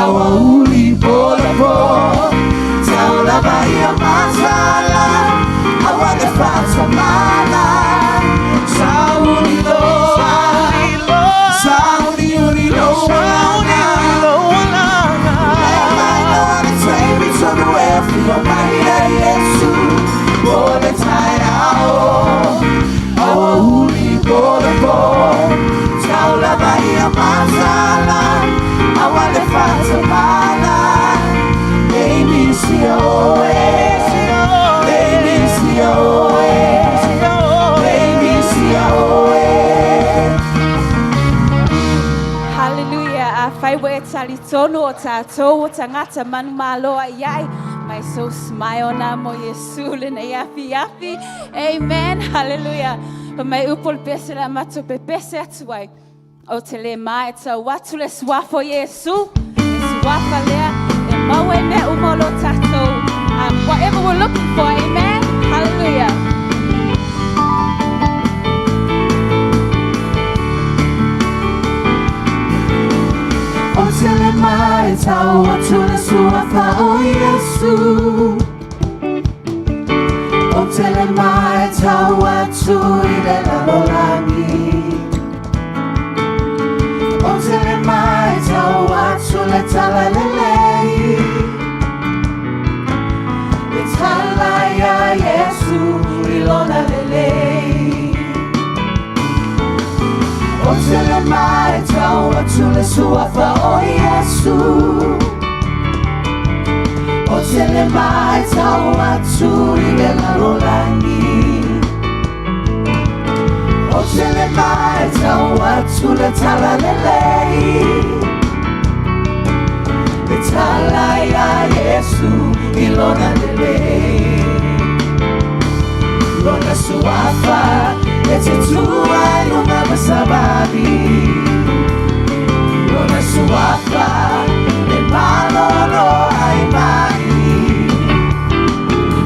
Awa uli bola bo Taula vai masala Awa le fata mala Sauni loa Sauni uni loa Mai loa le taimi tonu e fio mai a Yesu Mo le taeao Awa uli bola bo Taula vai masala Awa le fata mala Ei misi oe Ei misi oe Ei misi oe Hallelujah. A whai we e tali tonu o tātou o tangata manu maloa iai. Mai so smile na mo Yesu le nei afi afi. Amen. Hallelujah. Pa mai upo le pese la mato pe pese atu ai. O te le mai tau atu le suafo Yesu. Le suafa lea. E mau e mea uma o lo tātou. Whatever we're looking for. Amen. Hallelujah. O te le mai tau atu le suafa o Yesu O te le mai tau atu i le lalolagi O te le mai tau atu le tala lelei Le tala ia Yesu i lona lelei O te le mai tau atu le suafa o Yesu O te le mai tau atu i le lalolagi O te le mai tau atu le tala lelei Le tala ia Yesu i lona lelei Lona suafa e te tua i lunga masabali Lona suafa e malolo ai mai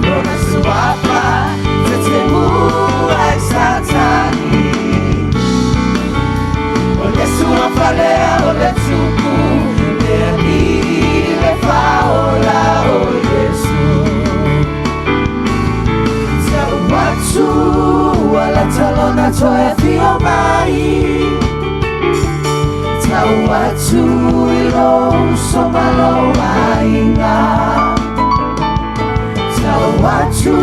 Lona suafa te te ai satani O le suafa lea o le tupu Le ali le faola o Yesu Tau atu ala talona toe fio mai Tau atu i lo somalo ainga Tau atu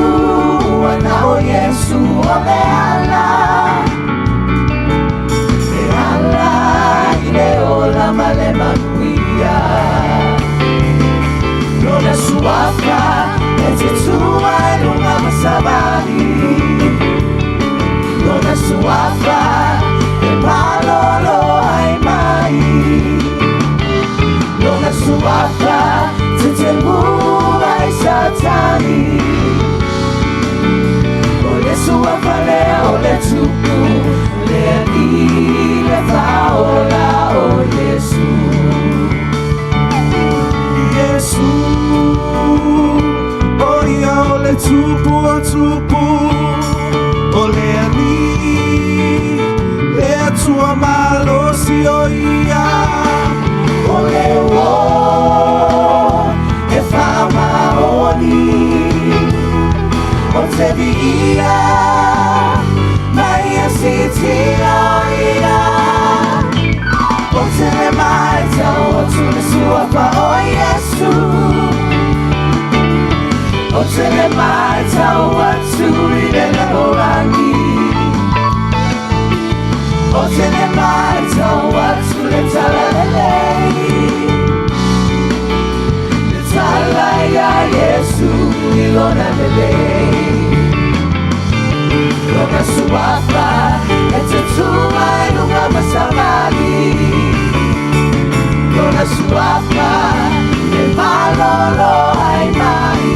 ana o Yesu o le ala Le ala i le ola ma le manuia Lona suafa e te tua i lunga masabali Lona suafa e malolo ai mai Lona suafa te te ai satani O le suafa lea o le tupu Le ali le faola o Yesu Yesu O ia o le tupu o tupu O le ali Le atua malosi o ia O le o e whamaoni O te viia mai a si tia ia O te le mai tau atu le suafa o Yesu O te le mai tau atu i le lalolagi O te le mai tau atu le tala lelei Le tala ia Yesu i lona lelei Lona suafa e te tua i lunga masabali Lona suafa e malolo ai mai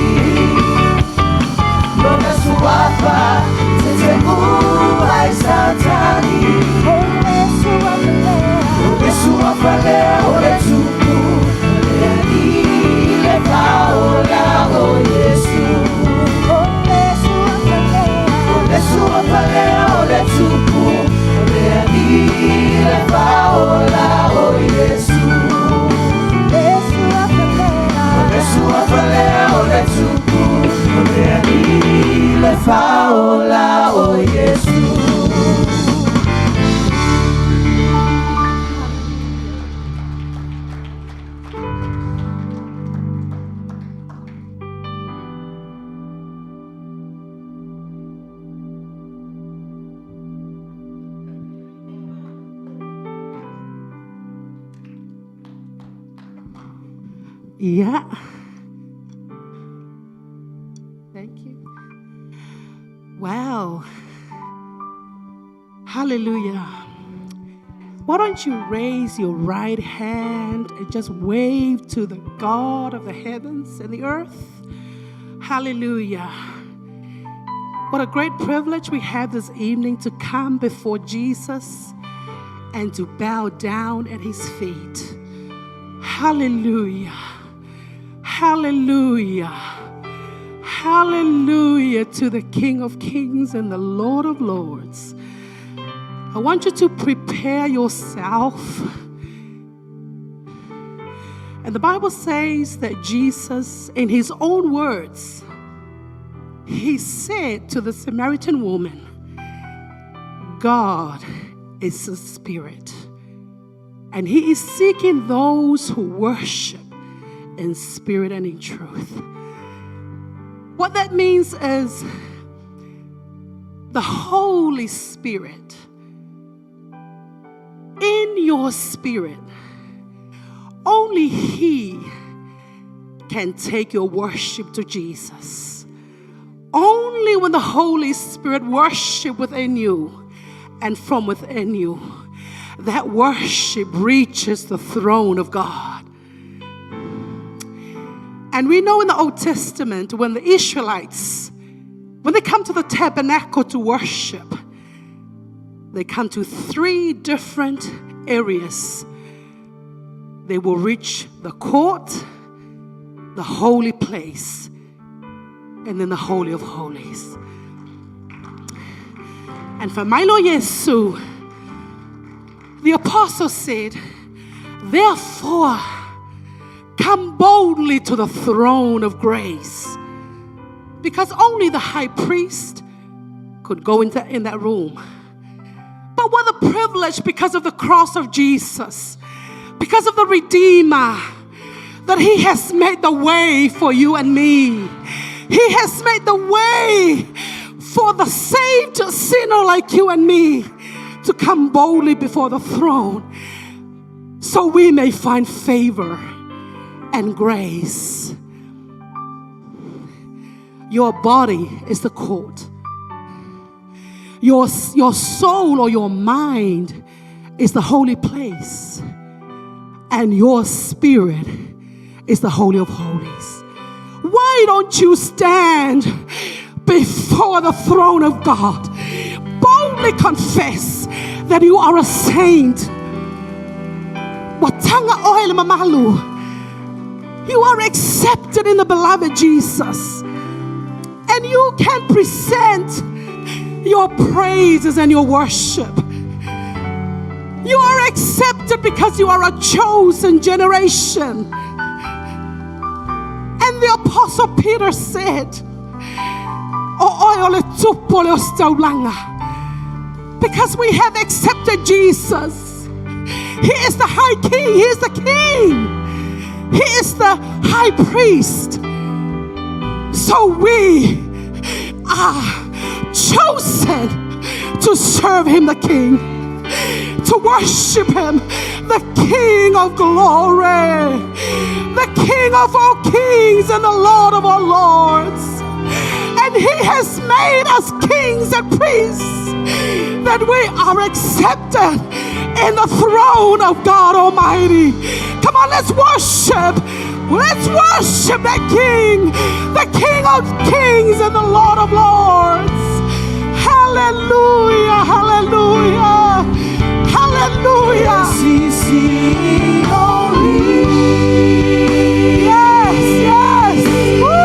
Lona suafa te te ai satani O le suafa lea o le tupu Suafalea o le Tupu, o le Alii le Faaola o Iesu. Le suafalea. O le Suafalea o le Tupu, o le Alii le Faaola o Iesu. Yeah. Thank you. Wow. Hallelujah. Why don't you raise your right hand and just wave to the God of the heavens and the earth? Hallelujah. What a great privilege we have this evening to come before Jesus and to bow down at his feet. Hallelujah. Hallelujah. Hallelujah to the King of Kings and the Lord of Lords. I want you to prepare yourself. And the Bible says that Jesus, in his own words, he said to the Samaritan woman, God is a spirit, and he is seeking those who worship in spirit and in truth. What that means is the Holy Spirit in your spirit, only he can take your worship to Jesus. Only when the Holy Spirit worship within you and from within you, that worship reaches the throne of God. And we know in the Old Testament, when the Israelites, when they come to the tabernacle to worship, they come to three different areas. They will reach the court, the holy place, and then the Holy of Holies. And for my Lord Yesu, the apostle said, therefore, come boldly to the throne of grace. Because only the high priest could go in that room. But what a privilege, because of the cross of Jesus, because of the Redeemer, that he has made the way for you and me. He has made the way for the saved sinner like you and me to come boldly before the throne so we may find favor and grace. Your body is the court. Your soul or your mind is the holy place. And your spirit is the Holy of Holies. Why don't you stand before the throne of God? Boldly confess that you are a saint. Watanga oil mamalu. You are accepted in the beloved Jesus. And you can present your praises and your worship. You are accepted because you are a chosen generation. And the Apostle Peter said, O oe o le tupu o le ositaulaga. Because we have accepted Jesus. He is the high king. He is the king. He is the high priest. So we are chosen to serve him, the king, to worship him, the King of glory, the King of all kings and the Lord of all lords. And he has made us kings and priests, that we are accepted in the throne of God Almighty. Come on, let's worship. Let's worship that King, the King of kings and the Lord of lords. Hallelujah, hallelujah, hallelujah. Yes, yes. Woo!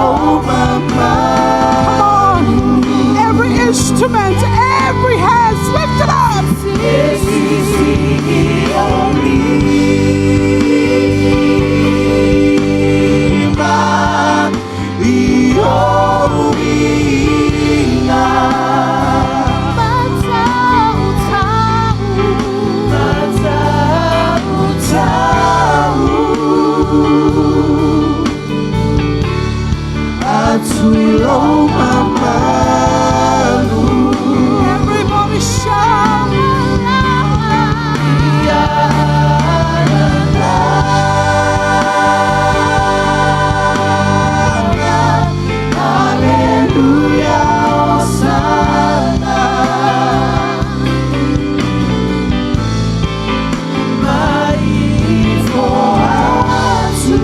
lou Come on. Every instrument, every hand, lift it up. E sisiki o lima I ou viiga. Matau atu i lou mamalu. Everybody shout. Ia Hallelujah, Hosanna. Mai ifo atu.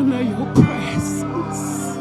Honor your presence.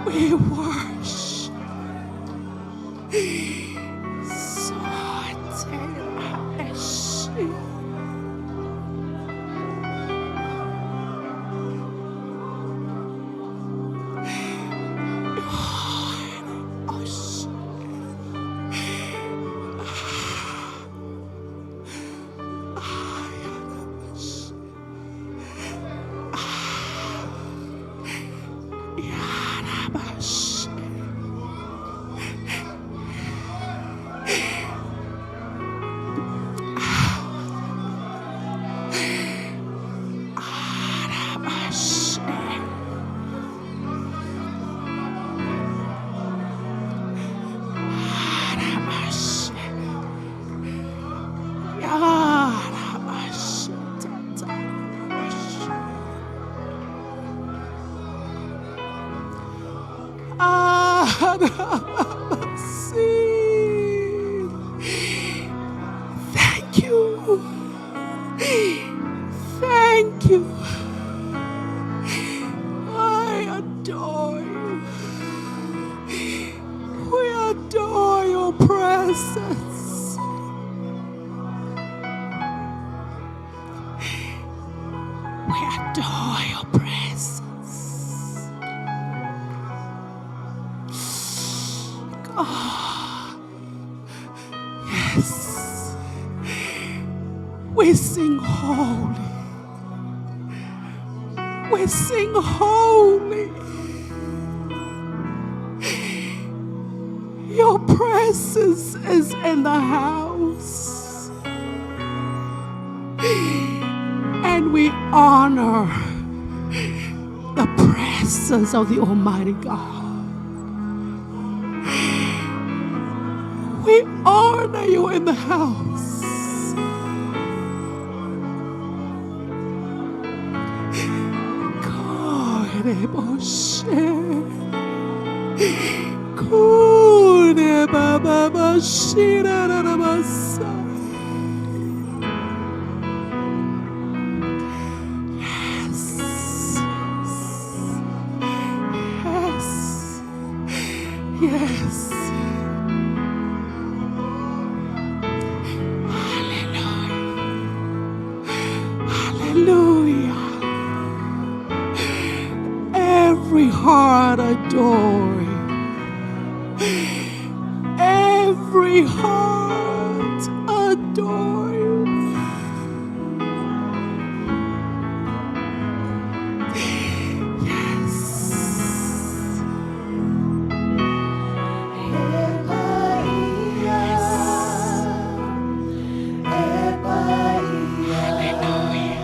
We worship. Thank you. Thank you. I adore you. We adore your presence. We adore your presence. God. Yes. We sing holy. We sing holy. Your presence is in the house. And we honor the presence of the Almighty God. We honor you in the house. Yes. Yes. Yes. Hallelujah. Hallelujah. Every heart adore you. Every heart adore you. Yes. Yes. Hallelujah.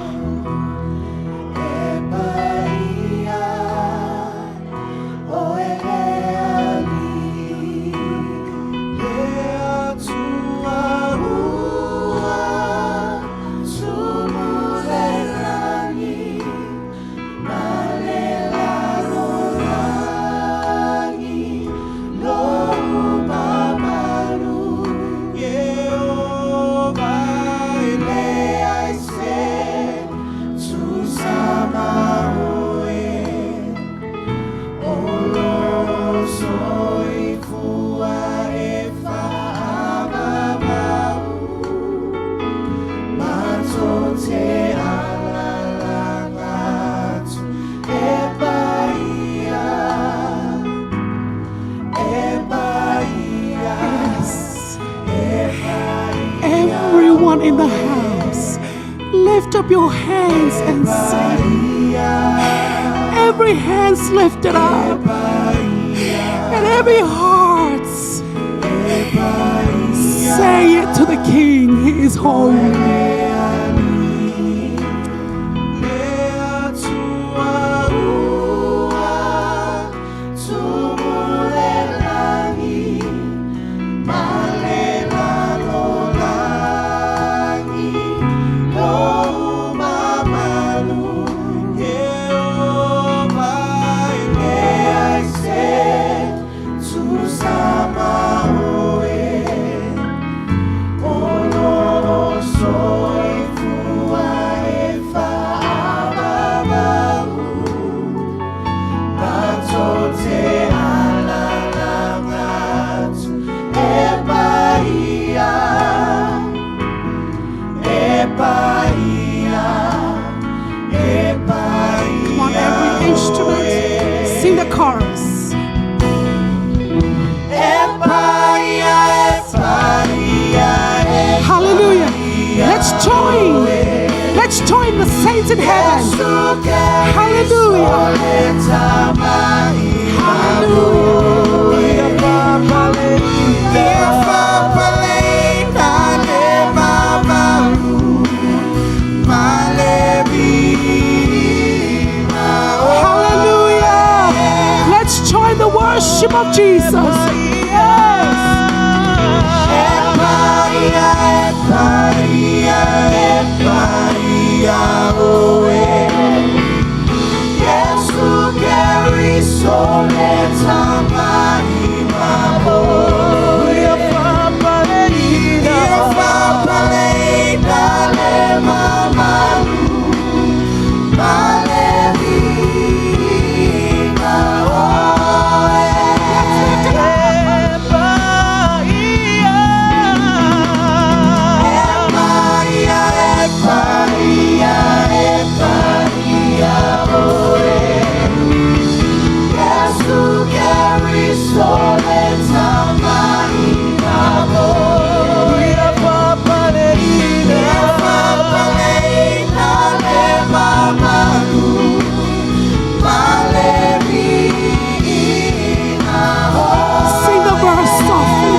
Everyone in the house, lift up your hands and sing. Every hand's lifted up, and every heart say it to the King. He is holy. Come on, every instrument, sing the chorus. Hallelujah. Let's join. Let's join the saints in heaven. Hallelujah. Hallelujah. Hallelujah. Let's join the worship of Jesus. Yes. Sing the verse softly.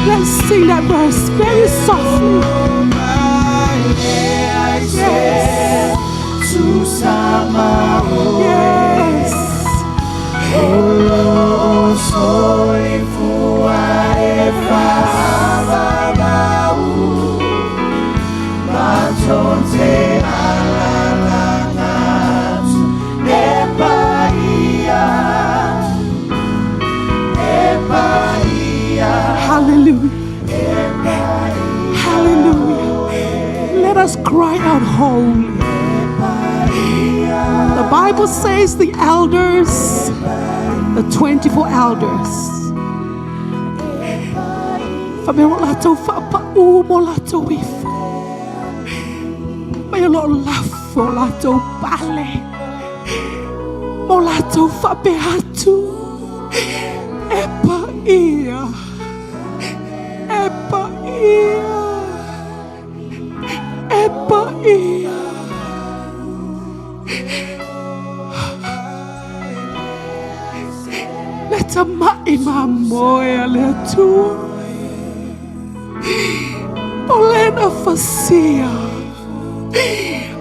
Let's sing that verse very softly. Yes. Yes. Hallelujah. Hallelujah. Let us cry out holy. The Bible says the elders, the 24 elders. Fa me o latou faapau mo latou ifo. Mai o loo lafo latou pale. Mo latou faapea atu. E paia. E paia. E paia. Le tama'i mamoe a le Atua. O lena fasia.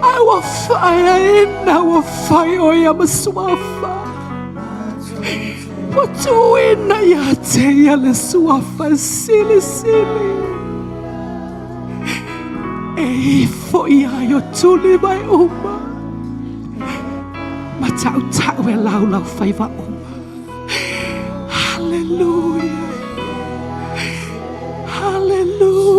Ai ua faaeaina ua fai o ia ma suafa. Ua tuuina ia te ia le suafa e silisili. E ifo ia i o tuli mai uma. Ma tautau e laulau faiva uma. Hallelujah. Hallelujah.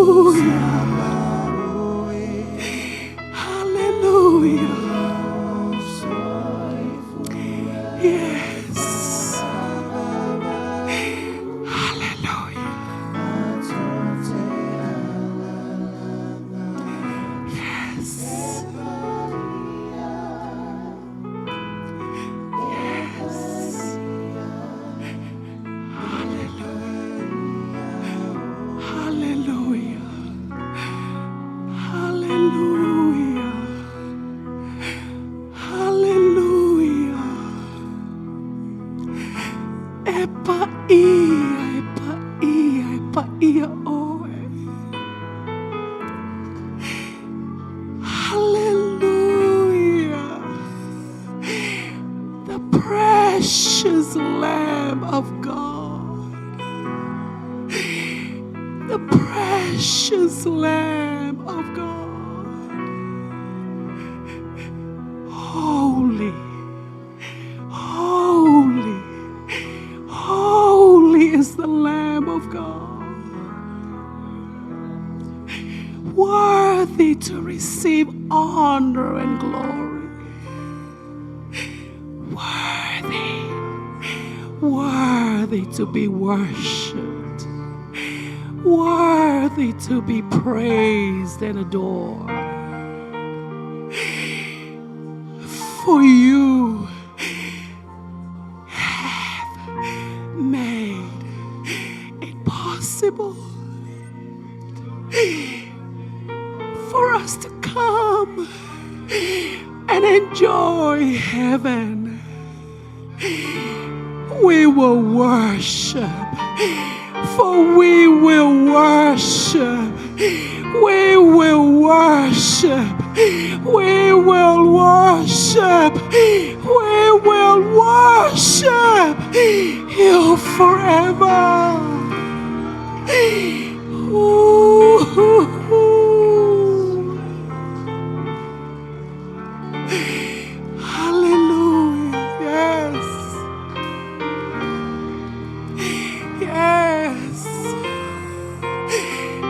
Paia oe. Hallelujah. The precious Lamb of God. The precious Lamb of God. Holy, holy, holy is the Lamb of God. Worthy to receive honor and glory. Worthy, worthy to be worshipped. Worthy to be praised and adored. For you have made it possible for us to come and enjoy heaven. We will worship, for we will worship. We will worship. We will worship. We will worship you forever. Ooh. Hallelujah. Yes. Yes.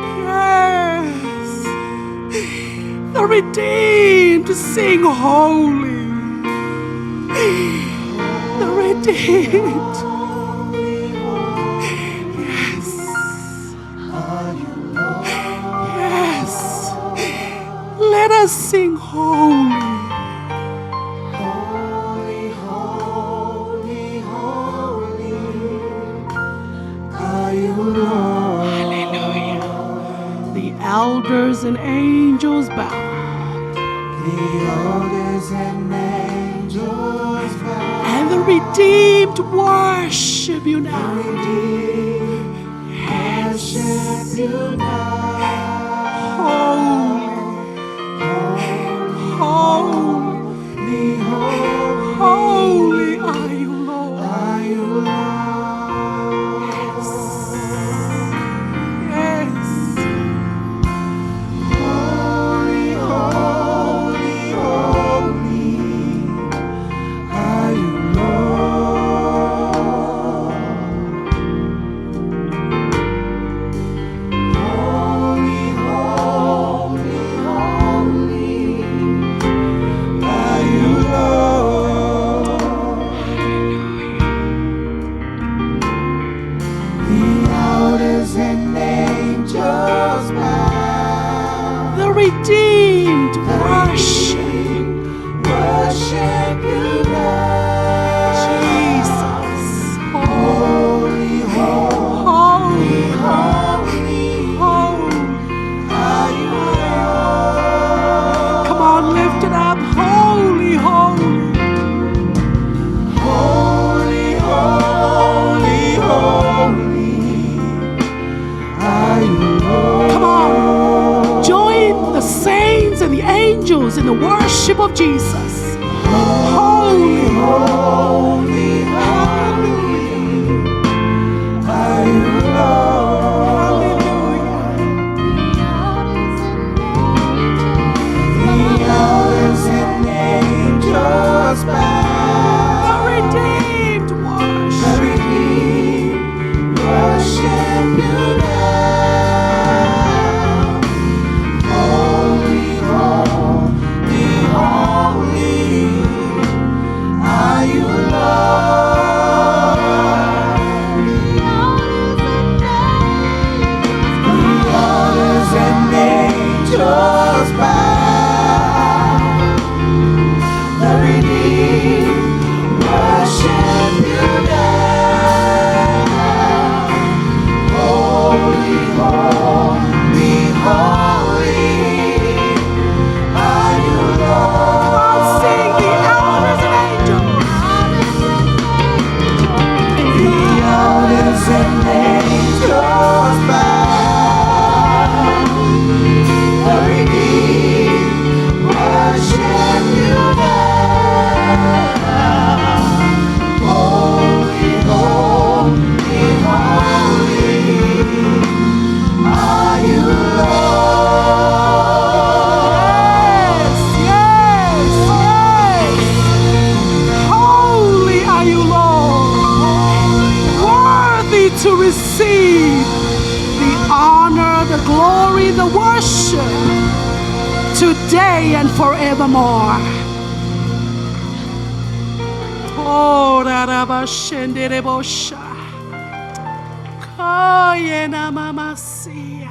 Yes. The redeemed sing holy. The redeemed. Yes. Yes. Let us sing holy. Holy, holy, holy are you, Lord. Hallelujah. The elders and angels bow. The elders and angels bow. And the redeemed worship you now. Redeemed worship you now. Holy, holy, Holy, holy are you, Lord. are you, Lord. Yes. Yes. Holy, holy, holy are you, Lord. Holy, holy, holy are you, Lord. The elders and angels bow. The redeemed worship Worship you now. Jesus. Holy, holy, Holy, holy holy. are you, Lord. Come on, lift it up. Holy, holy. Holy, holy, holy are you, Lord. Come on. Join the saints and the angels in the worship of Jesus. Holy, Holy, holy are you, Lord. Hallelujah. The elders and angels The bow. redeemed The worship. redeemed worship you now. Holy, holy, holy are you, today and forevermore. Oh, rarabashenderebosha. Koyena mamasia.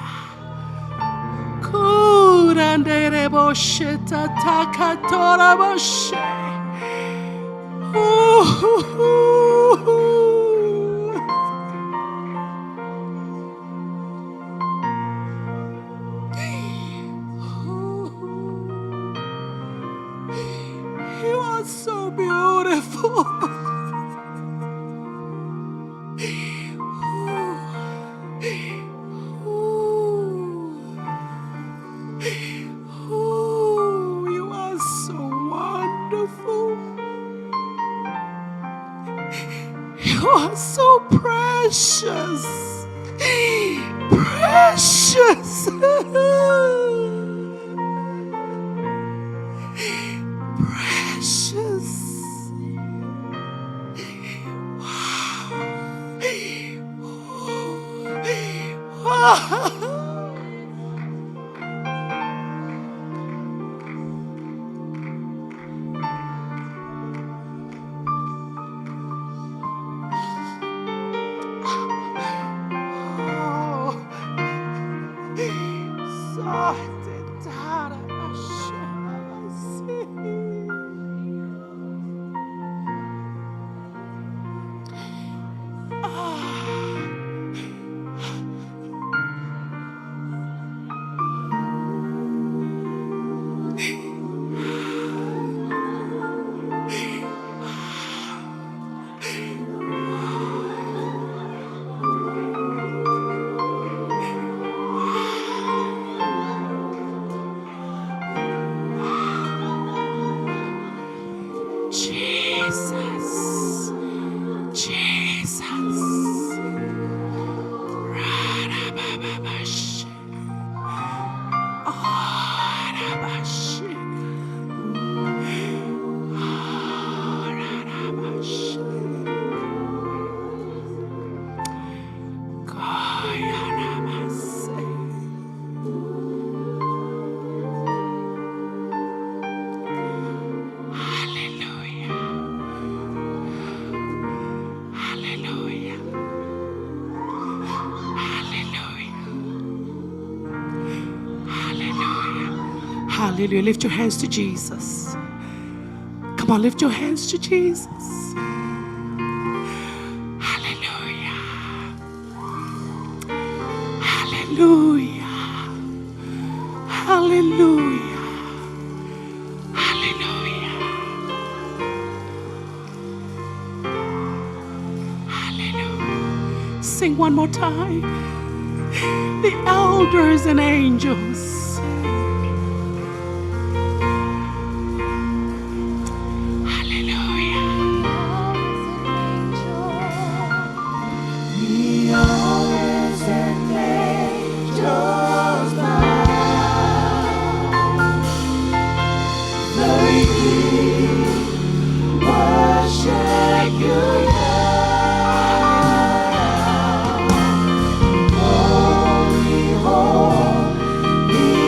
Kuranderebosheta takatoraboshe. Ooh. You are so beautiful. Ooh. Ooh, you are so wonderful. You are so precious. Precious. Precious. Wow. Oh. Jesus. Jesus. Ra-ra-ba-ba-ba-sh. Oh, ra-ba-sh. Oh, ra-ra-ba-sh. Koya-na-ma-se. Hallelujah. Hallelujah. Hallelujah. Hallelujah. Hallelujah. Lift your hands to Jesus. Come on, lift your hands to Jesus. Hallelujah. Hallelujah. Hallelujah. Hallelujah. Hallelujah. Sing one more time. The elders and angels. Hallelujah. The elders and angels bow. They worship you now. Holy, holy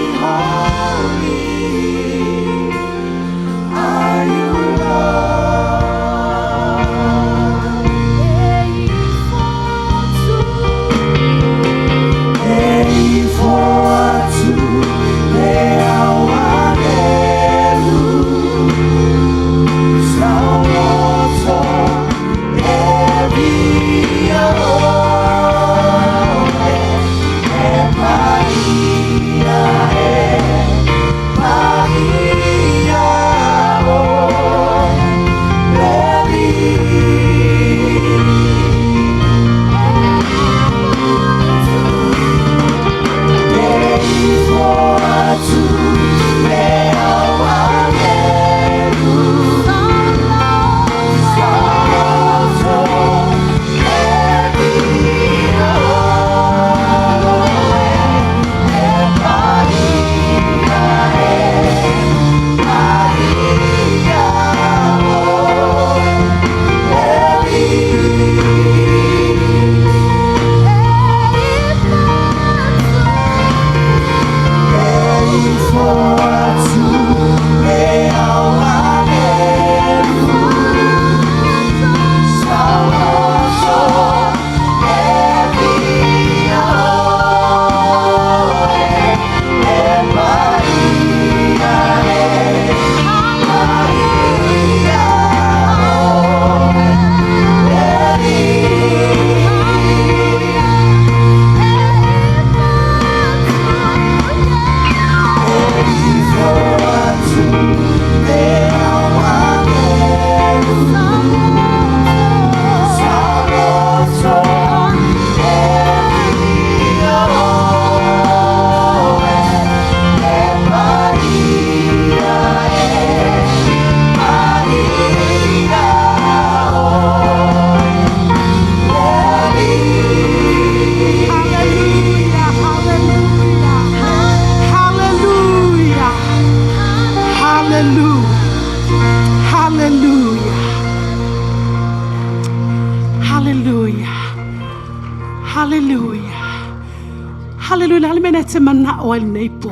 Hallelujah. Le mea te mana'o ai lenei po.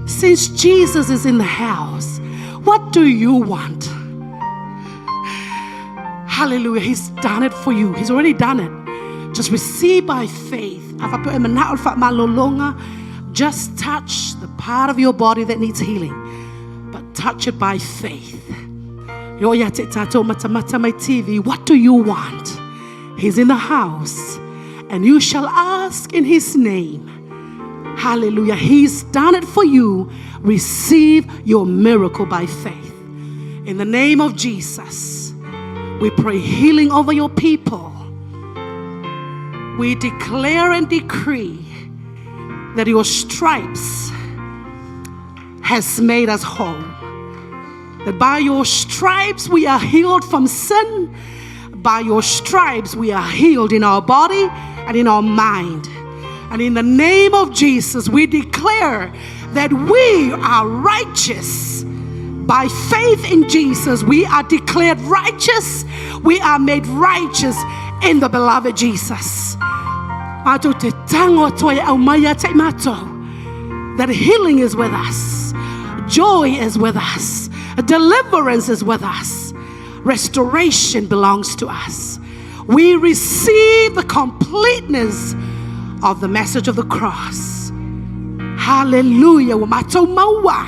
Since Jesus is in the house, what do you want? Hallelujah. He's done it for you. He's already done it. Just receive by faith. A faapea e mana'o le faamalologa. Just touch the part of your body that needs healing. But touch it by faith. E oo ia te tātou matamata mai TV. What do you want? He's in the house. And you shall ask in his name. Hallelujah. He's done it for you. Receive your miracle by faith. In the name of Jesus, we pray healing over your people. We declare and decree that your stripes has made us whole. That by your stripes we are healed from sin. By your stripes we are healed in our body and in our mind. And in the name of Jesus, we declare that we are righteous. By faith in Jesus, we are declared righteous. We are made righteous in the beloved Jesus. Matou te tango atu ai au mai ia te i matou. That healing is with us. Joy is with us. Deliverance is with us. Restoration belongs to us. We receive the completeness of the message of the cross. Hallelujah. Ua matou maua.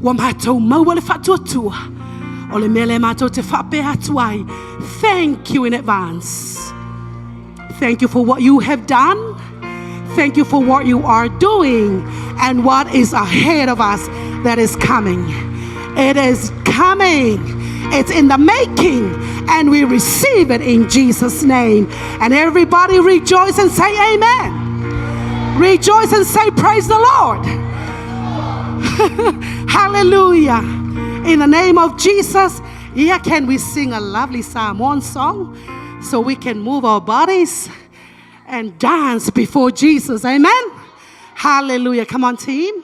Ua matou maua le faatuatua. O le mea lea matou te faapea atu ai. Thank you in advance. Thank you for what you have done. Thank you for what you are doing and what is ahead of us that is coming. It is coming. It's in the making, and we receive it in Jesus' name. And everybody rejoice and say, Amen. Rejoice and say, Praise the Lord. Hallelujah. In the name of Jesus, yeah, can we sing a lovely Samoan song so we can move our bodies and dance before Jesus? Amen. Hallelujah. Come on, team.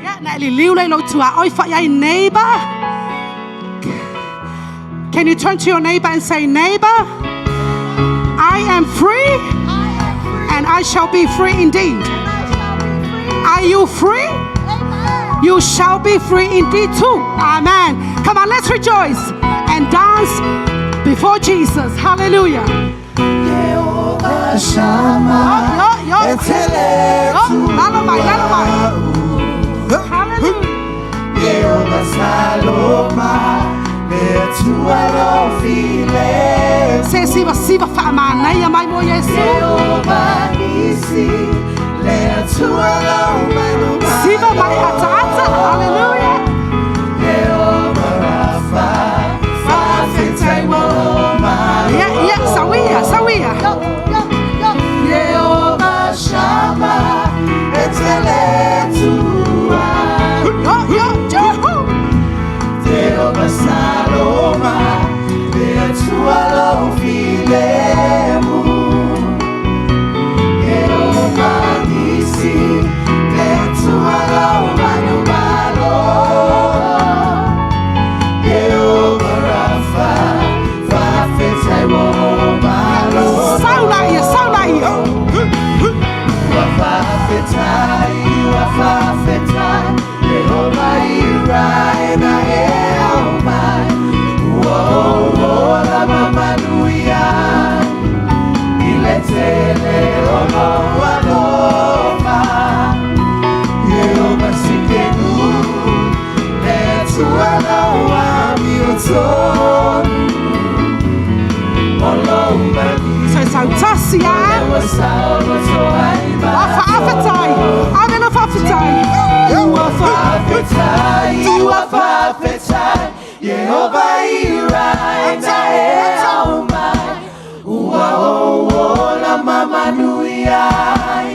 Yeah, na liliu lei lo tua oi fa iai neighbor. Can you turn to your neighbor and say, Neighbor, I am free and I shall be free indeed. Are you free? You shall be free indeed too. Amen. Come on, let's rejoice and dance before Jesus. Hallelujah. Jehovah Shammah, Yo, yo, yo. e tele Oh, lalo mai, lalo mai. Hallelujah. Jehovah Saloma, le Atua lou filemu. Se siva siva fa manaia mai mo Iesu. Jehovah Nisi, le Atua lou manumalo. Siva mai ata ata. Hallelujah. Jehovah Rapha, fa'afetai mo lou malo. Yeah, sawia, sawia. Jehovah Shammah, e te le Atua. Yo, yo, yo. Jehovah Saloma, le Atua lou filemu. Jehovah Nisi, le Atua lou manumalo. Jehovah Rapha, fa'afetai mo lou malo. Saula ia, saula ia. Ua fa'afetai, ua fa'afetai, Jehovah Irae na e aumai. Ua ou ola ma manuia, i le tele o lou alofa. Jehovah Tsidkenu, le Atua lau amiotonu. O lou maliu, So sautasi a. ua saoloto ai Afa afetai. Ave lo fa'afetai. Ua fa'afetai, ua fa'afetai, Jehovah Irae na e aumai. Ua ou ola ma manuia ai,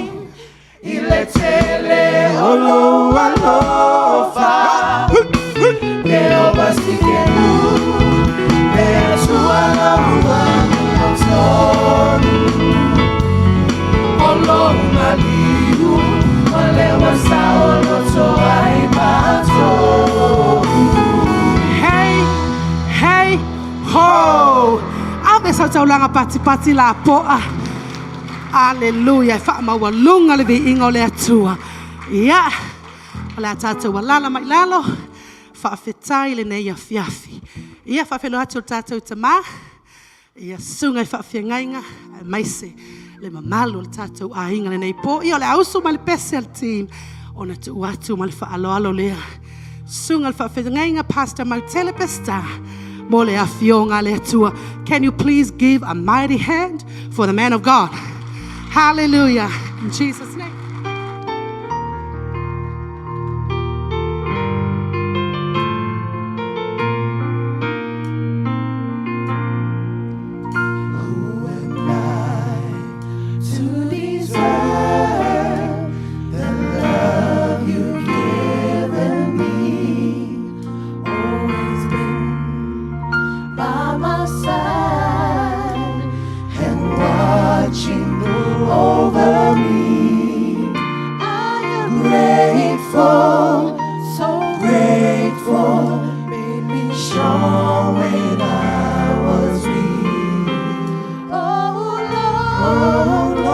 i le tele o lou alofa. Jehovah Tsidkenu, le Atua lau amiotonu. O lou maliu, o lea ua saoloto ai matou. Hey, hey, ho. Ave sa taulanga pati pati la poa. Haleluia, e faamaualuga le viiga o le Atua. Ia, o le a tatou alaala mai i lalo, faafetai i lenei afiafi. Ia, faafeiloai atu i le tatou Tama, ia susuga i faafeagaiga aemaise le mamalu o le tatou aiga i lenei po. Ia, o le a usu mai le pese a le team ona tuu atu ma le faaaloalo lea. Susuga i le faafeagaiga Pastor Mautele Peseta mo le afioga a le Atua. Can you please give a mighty hand for the man of God? Hallelujah. In Jesus' name. Who am I to deserve the love you've given me? Always been by my side and watching over me. I am grateful, so grateful. Made me strong when I was weak. Oh Lord, you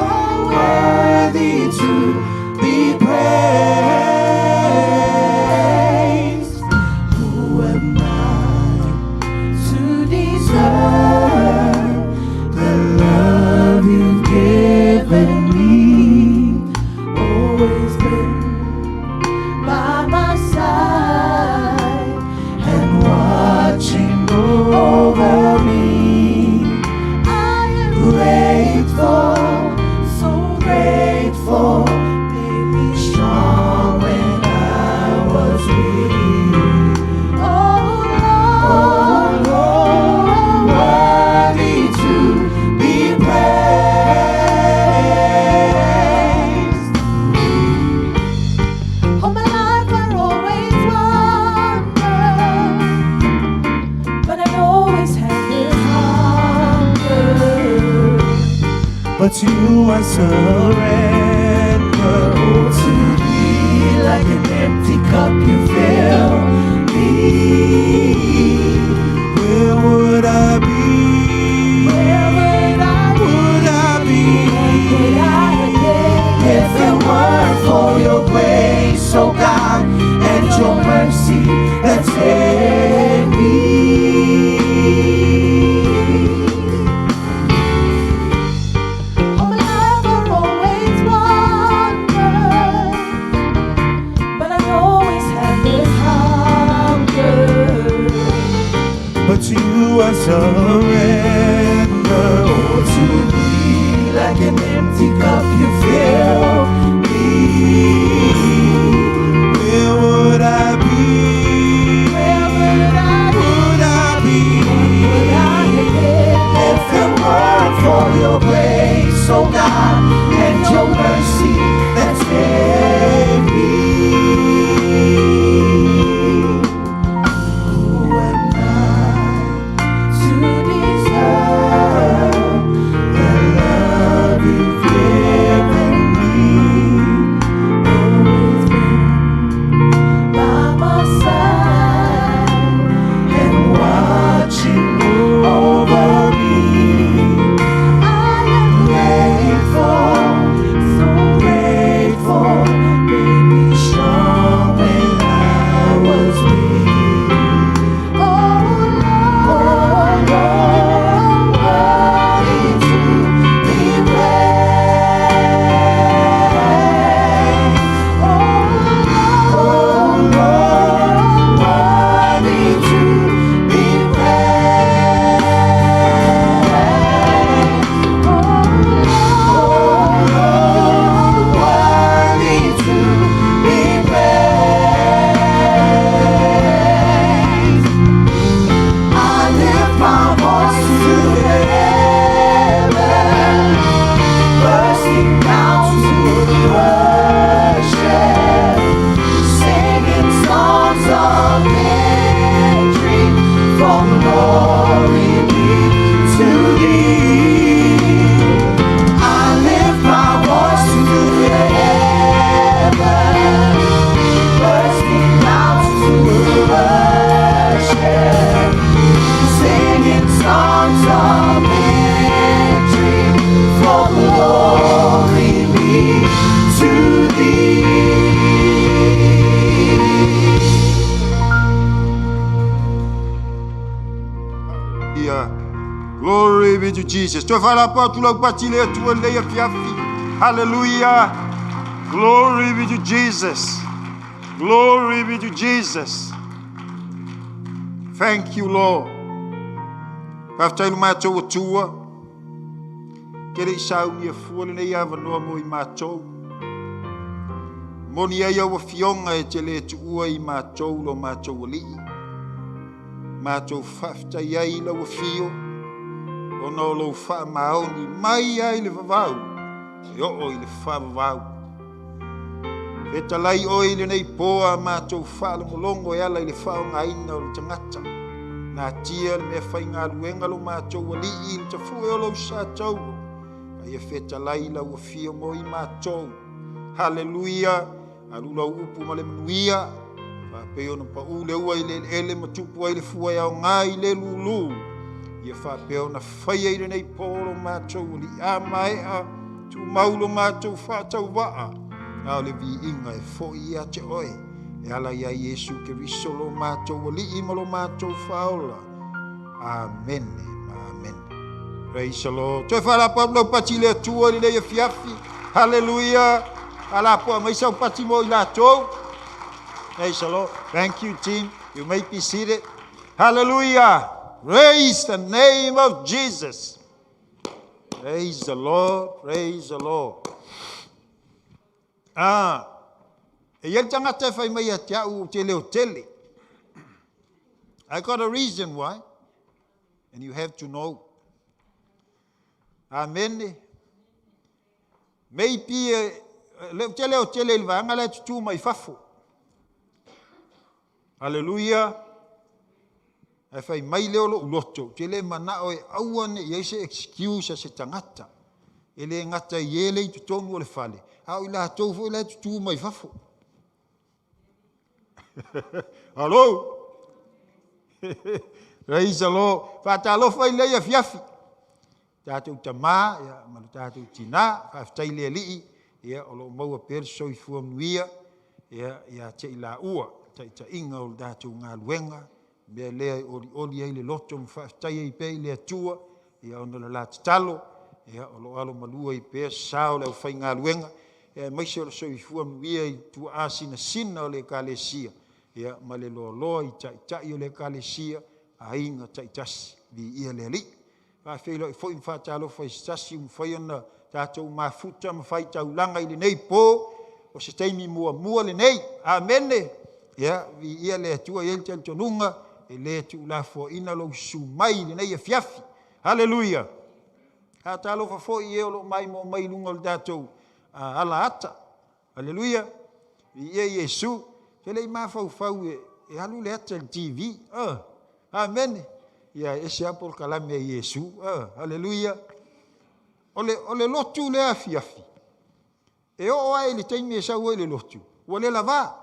are worthy to be praised. Who am I to deserve the love you've given me? Always been by my side and watching over me. I am grateful, so grateful. Made me strong when I was weak. Oh Lord, you are worthy to be praised. All my life I always wondered, but I've always had this hunger. But you I surrender. Oh, to be like an empty cup you fill me. Where would I be? Where would I be? Would I be? Would I be if it weren't for your grace, oh God, and your mercy that saved me? All my life I always wondered, but I always had this hunger. But to you I surrender. Oh, to be like an empty cup you fill me. Where would I be? Where would I be? Would I be? Would I have been if it weren't for your grace, oh God, and your mercy that saved me? Who am I to deserve the love you've given me? Always been by my side and watching over me. I am grateful, so Jesus. Toe faalapoa atu lau pati i le Atua i lenei afiafi. Hallelujah. Glory be to Jesus. Glory be to Jesus. Thank you, Lord. Faafetai i lo matou Atua. Ke le i saunia fua lenei avanoa mo i matou. Moni ai au afioga e te le tuua i matou lo matou alii. Matou faafetai ai i lau afio, ona o lou faamaoni mai ai le vavau e oo i le faavavau. Fetalai oe i lenei po a matou faalogologo e ala i le faaaogaina o le tagata. Natia le mea faigaluega lo matou alii i le tafue o lou sa taulo. A ia fetalai i lau afio mo i matou. Haleluia! Alu lau upu ma le manuia, faapei ona pau le ua i le eleele ma tupu ai le fua e aoga i le lulu. Ia faapea ona faia i lenei po lo matou alii a maea, tumau lo matou faatauvaa, a o le viiga e foi ia te oe, e ala ia Iesu Keriso lo matou alii ma lo matou faaola. Amene ma amene. Praise the Lord. Toe faalapoa atu lau pati i le Atua i lenei afiafi. Hallelujah. Faalapoa mai sau pati mo i latou. Praise the Lord. Thank you, team. You may be seated. Hallelujah. Praise the name of Jesus. Praise the Lord. Praise the Lord. Ah, e i ai le tagata e fai mai ia te au ou te leo tele. I got a reason why. And you have to know. Amene. Maybe le ou te leo tele i le vaega la e tutū mai fafo. Haleluia. Ae fai mai lea o lou loto, ou te le manao e aua ne i ai se excuse a se tagata. E le gata i e le i totonu o le fale, a o i latou foi la e tutū mai fafo. Hello? Praise the Lord. Faatalofa i lenei afiafi. Tatou tama ia, ma le tatou tina, faafetai i le Alii, ia, o lo o maua pea le soifua manuia ia, ia te i laua, taitaiga o le tatou galuega, mea lea e olioli ai le loto ma faafetai ai pea i le Atua, ia, ona o le la tatalo, ia, o lo o alo malua ai pea sa o le aufaigaluega, ia, aemaise o le soifua manuia i tuaa sinasina o le Ekalesia, ia, ma le loaloa i taitai o le Ekalesia, aiga taitasi, viia le Alii. Faafeiloai foi ma faatalofa i se tasi ua mafai ona tatou mafuta ma faitaulaga i lenei po, o se taimi muamua lenei. Amene! Ia, viia le Atua, e i ai le talitonuga e le tuulafoaiina lou susu mai i lenei afiafi. Haleluia! Faatalofa foi i e o lo o maimoa mai i luga o le tatou alaata. Aleluia! Viia Iesu! Te le i mafaufau e alu le ata i le TV. Amene! Ia e ese lava polokalame a Iesu. Aleluia! O le, o le lotu lea afiafi, e oo lava i le taimi e sau ai le lotu, ua le lavā.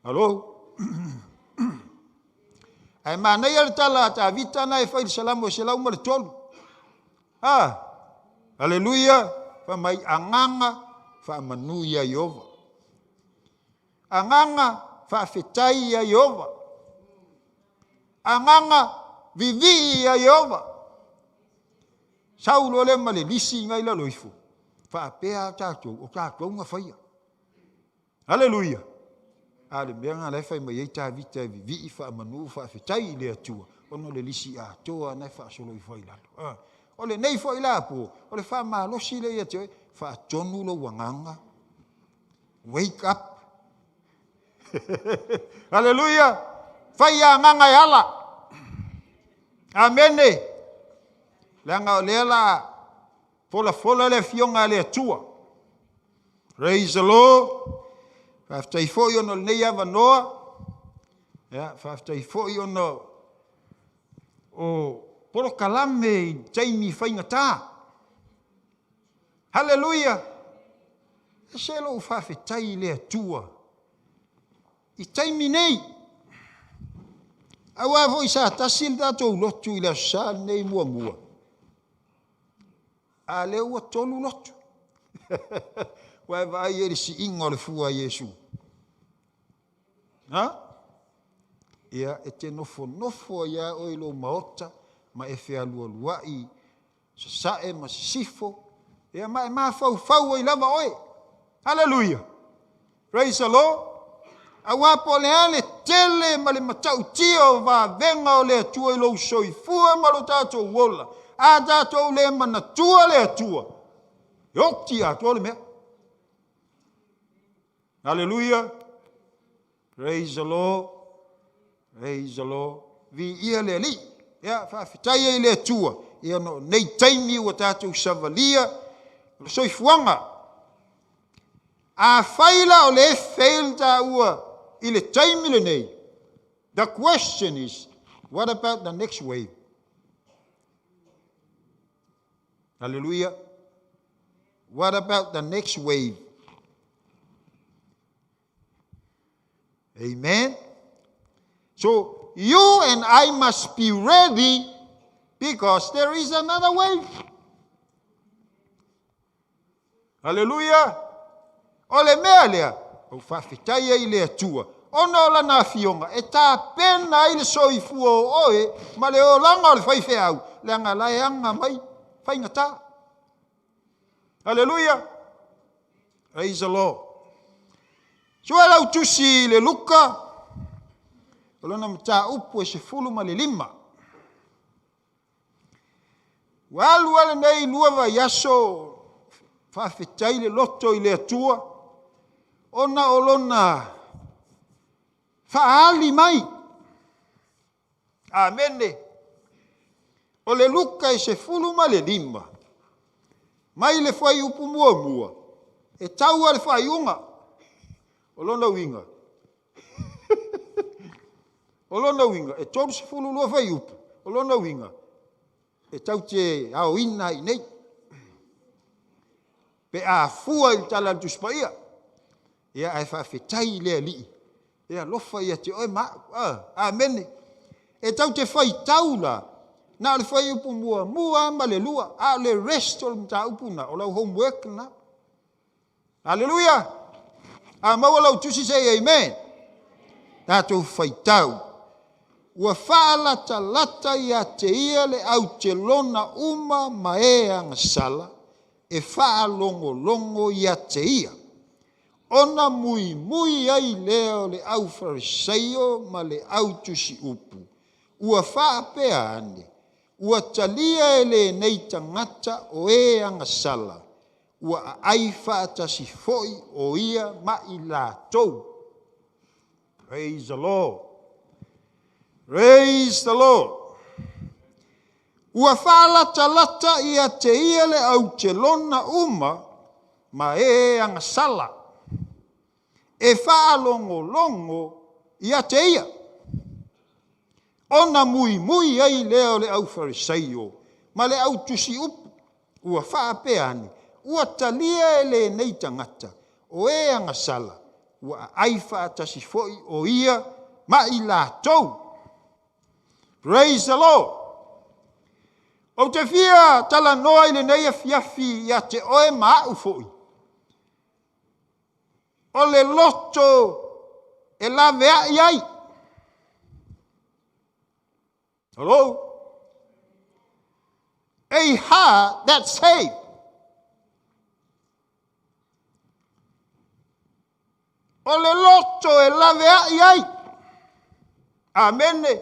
Alo? Ae manaia le tala a Tavita na e fai i le Salamo e 103. A! Aleluia! Fai mai, Agaga faamanu ia Ieova. Agaga faafetai ia Ieova. Agaga vivii ia Ieova. Sau loa lea ma le lisi na i lalo ifo, faapea a tatou, o tatou na faia. Aleluia! A o le mea lena la e fai mai ai Tavita e vivii, faamanu, faafetai i le Atua, ona o le lisi atoa lena e faasolo ifo ai i lalo. A, o lenei foi la po, o le faamalosi lea ia te oe, faatonu lou agaga, wake up. Aleluia! Fai agaga e ala. Amene! Leaga o lea la folafola le afioga a le Atua. Praise the Lord. Faafetai foi ona o lenei avanoa. Ia, faafetai foi ona o polokalame i taimi faigata. Haleluia! Ese lou faafetai i le Atua i taimi nei. Aua foi sa tasi le tatou lotu i le Aso Sa lenei muamua. A lea ua tolu lotu. Ua e vaai i le siiga o le fua a Iesu. Ha? Ia, e te nofonofo ai lava oe i lou maota, ma e fealualuai sasae ma sisifo, ia ma e mafaufau ai lava oe. Haleluia! Praise the Lord! Aua po o le a le tele ma le matautia o vavega o le Atua i lou soifua ma lo tatou ola, a tatou le manatua le Atua, e oti atoa le mea. Haleluia! Praise the Lord! Praise the Lord! Viia le Alii! Ia, faafetai ai i le Atua, ia ona o nei taimi ua tatou savalia o le soifuaga. Afai la o lea e fail taua i le taimi lenei, the question is, what about the next wave? Hallelujah. What about the next wave? Amen. So you and I must be ready because there is another wave. Haleluia! O le mea lea, ou faafetai ai i le Atua, ona o Lana Afioga e tapena ai le soifua o oe ma le olaga o le faifeau, leaga la e aga mai faigata. Haleluia! Praise the Lord. Sue lau tusi i le Luka, o lona mataupu e 15. Ua alu lava lenei 2 vaiaso faafetai le loto i le Atua ona o lona faaali mai. Amene. O le Luka e 15, mai le fuaiupu muamua, e tau lava le faaiuga. O lona uiga, o lona uiga, e 32 fuaiupu, o lona uiga, e tau te aoina ai i nei. Pe a fua i le tala a le Tusi Paia. Ia, ae faafetai i le Alii e alofa ia te oe ma au. Ah, amene. E tau te faitau la, na o le fuaiupu muamua ma le lua, a o le rest o le mataupu na, o lau homework na. Haleluia! A maua lau tusi say amen. Tatou faitau. Ua faalatalata ia te ia le autelona uma ma e agasala e faalogologo ia te ia. Ona muimui ai lea o le au Farisaio ma le au tusiupu, ua faapea ane, Ua talia e lenei tagata o e agasala, ua aai faatasi foi o ia ma i latou. Praise the Lord. Praise the Lord. Ua faalatalata ia te ia le autelona uma ma e agasala, e faalogologo ia te ia. Ona muimui ai lea o le aufarisaio ma le autusiupu, ua faapea ane, Ua talia e lenei tagata o e agasala, ua aai faatasi foi o ia ma i latou. Praise the Lord! Ou te fia talanoa i lenei afiafi ia te oe ma au foi. O le loto e laveai ai. Hello? A heart that saved. O le loto e laveai ai. Amene.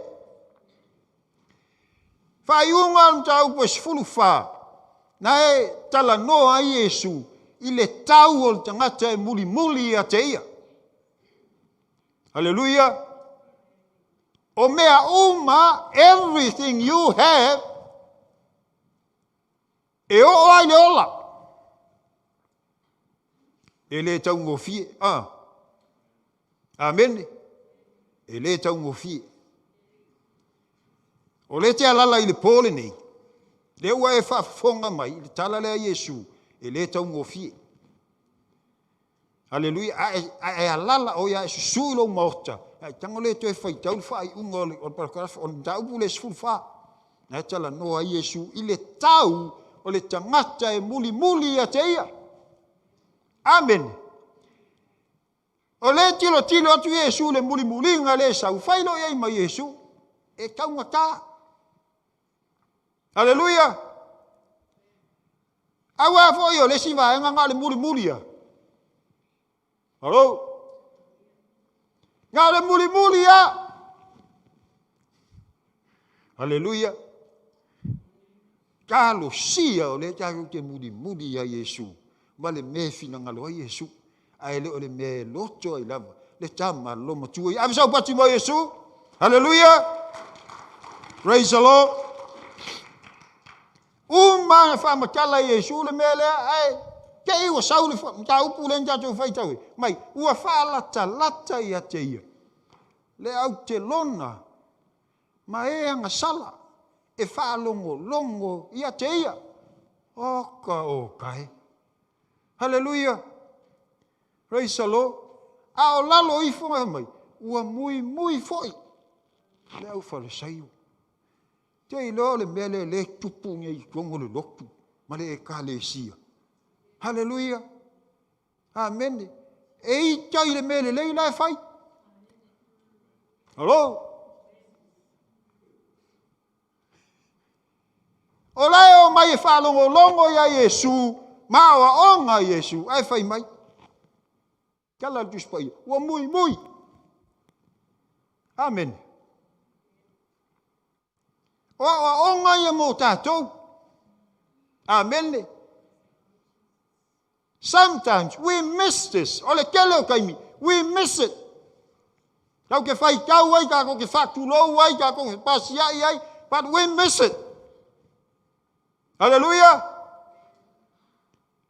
Faaiuga o le mataupu e 14, na e talanoa ai Iesu i le tau o le tagata e mulimuli ia te ia. Haleluia! O mea uma, everything you have, e oo ai le ola. E le taugofie. Ah. Amene. E le taugofie. O lea te alala i le po lenei, lea ua e faafofoga mai i le tala lea a Iesu, e le taugofie. Aleluia. A e, a e alala oi, a e susu i lou maota, a e tago lea e toe faitau le faaiuga o le, o le paragraph, o le mataupu lea e 14. Na e talanoa ai Iesu i le tau o le tagata e mulimuli ia te ia. Amene. O lea e tilotilo atu Iesu i le mulimuliga lea e sau, fai loa i ai ma Iesu, e taugata. Aleluia! Aua foi o le isi vaega na o le mulimuli lava. Hello? Na o le mulimuli lava. Aleluia! Talosia o lea tatou te mulimuli ia Iesu ma le mea e finagalo ai Iesu, ae le o le mea e loto ai lava le tama lolomatua ia. Ave sau pati mo Iesu! Haleluia! Praise the Lord! Uma ona faamatala e Iesu le mea lea, ae te i ua sau le mataupu lea na tatou faitau ai mai, ua faalatalata ia te ia le autelona ma e agasala e faalogologo ia te ia. Oka oka e. Haleluia! Praise the Lord! A o lalo ifo fai mai, ua muimui foi le aufalesaio. Te iloa o le mea lea lea e tupu nei i totonu o le lotu ma le ekalesia. Haleluia! Amene. E ita i le mea lelei la e fai. Hello? O la e omai e faalogologo ia Iesu ma aoaoga Iesu, ae fai mai. Tala a le Tusi Paia, ua muimui. Amene. O aoaoga ia mo tatou. Amene. Sometimes we miss this. O le tele o taimi, we miss it. Tatou te faitau ai, tatou te faatulou ai, tatou te fepasia'i ai, but we miss it. Haleluia!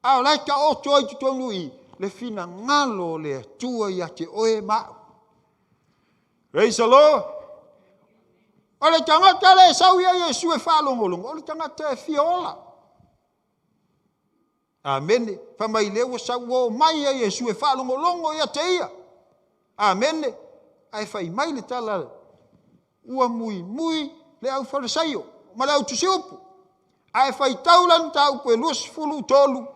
A o la e taoto ai i totonu i le finagalo o le Atua ia te oe ma au. Praise the Lord! O le tagata lea e sau ia Iesu e faalogologo, o le tagata e fia ola. Amene. Fai mai lea ua sau ua omai ia Iesu e faalogologo ia te ia. Amene. Ae fai mai le tala ua muimui le aufalesaio ma le autusiupu. Ae faitau la le mataupu e 23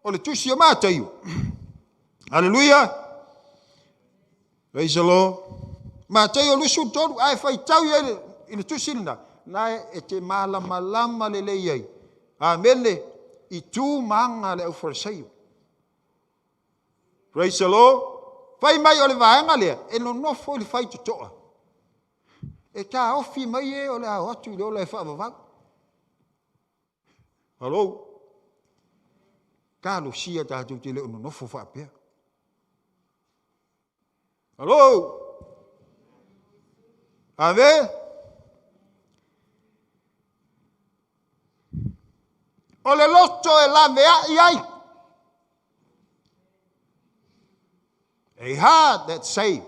o le tusi o Mataio. Aleluia. Praise the Lord. Mataio 23, ae faitau i i le tusi lena, na e te malamalama lelei ai. Amene. I tu ma aga a le aufalesaio. Praise the Lord. Fai mai o le vaega lea, e nonofo i le faitotoa. E taofi mai e o le a o atu i le ola e faavavau. Hello. Talosia tatou te le o nonofo faapea. Hello. Ave. O le loto e laveai ai. A heart that saved.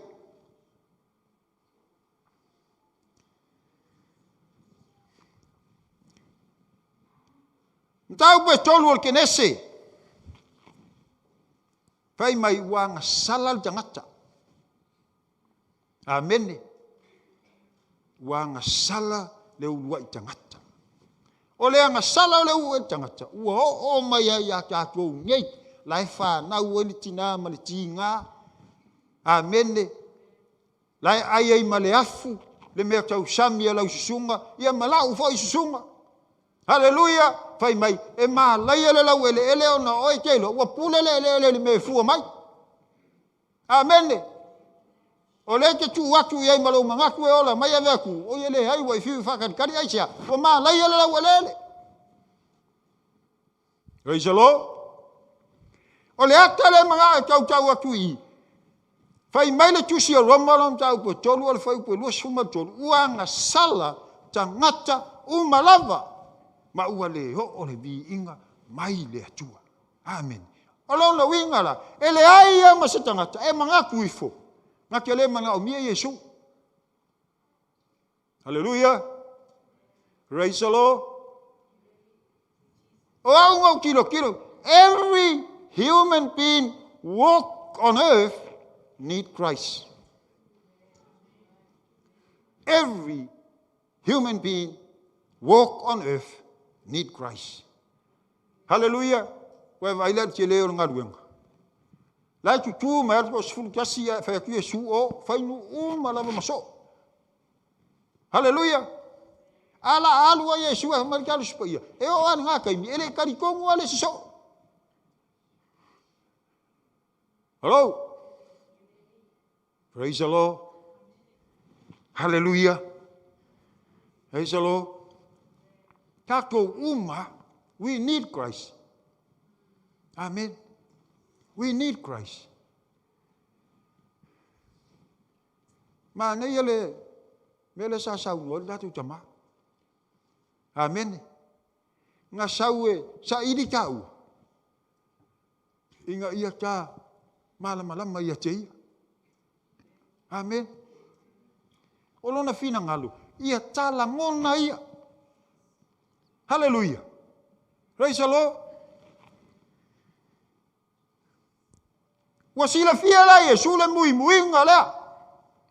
Mataupu e tolu o le Kenese. Fai mai ua agasala le tagata. Amene. Ua agasala le uluai tagata. O le agasala o le uluai tagata, ua oo mai ai ia tatou nei, la e fanau ai le tinā ma le tigā. Amene. La e ai ai ma le afu le mea tausami a lau susuga, ia ma lau foi susuga. Haleluia! Fai mai, e malaia le laueleele ona o oe te iloa, ua pule le eleele i le mea e fua mai. Amene! O lea e te tuu atu i ai ma lou manatu e ola mai ave atu, oi e leai ua e fiu e faatalitali, aisea? Ua malaia le laueleele. Praise the Lord. O le ata lea manao e tautau atu i i. Fai mai le tusi o Roma lona mataupu e 3 o le fuaiupu e 23, ua agasala tagata uma lava, ma ua le oo le viiga mai le Atua. Amene. O lona uiga la, e leai lava ma se tagata e manatu ifo, na te le manaomia Iesu. Haleluia! Praise the Lord! O au na ou tilotilo, every human being walk on earth need Christ. Every human being walk on earth need Christ. Haleluia! Ua e vaai lea i le tele o le galuega. La e tutū mai lava le toasefulu tasi ae fai atu Iesu, o, fai nuu uma lava ma soo. Haleluia! A la a alu a Iesu ae fai mai le Talosi Paia, e oo lava i lena taimi, e le i talitonu lava le isi soo. Hello? Praise the Lord. Hallelujah. Praise the Lord. Tatou uma, we need Christ. Amen. We need Christ. Manaia le mea lea sa saunoa ai le tatou tama. Amene. Na sau e saili taua ina ia ta malamalama ia te ia. Amene. O lona finagalo, ia ta lagona ia. Haleluia. Praise the Lord. Ua silafia la Iesu le muimuiga lea,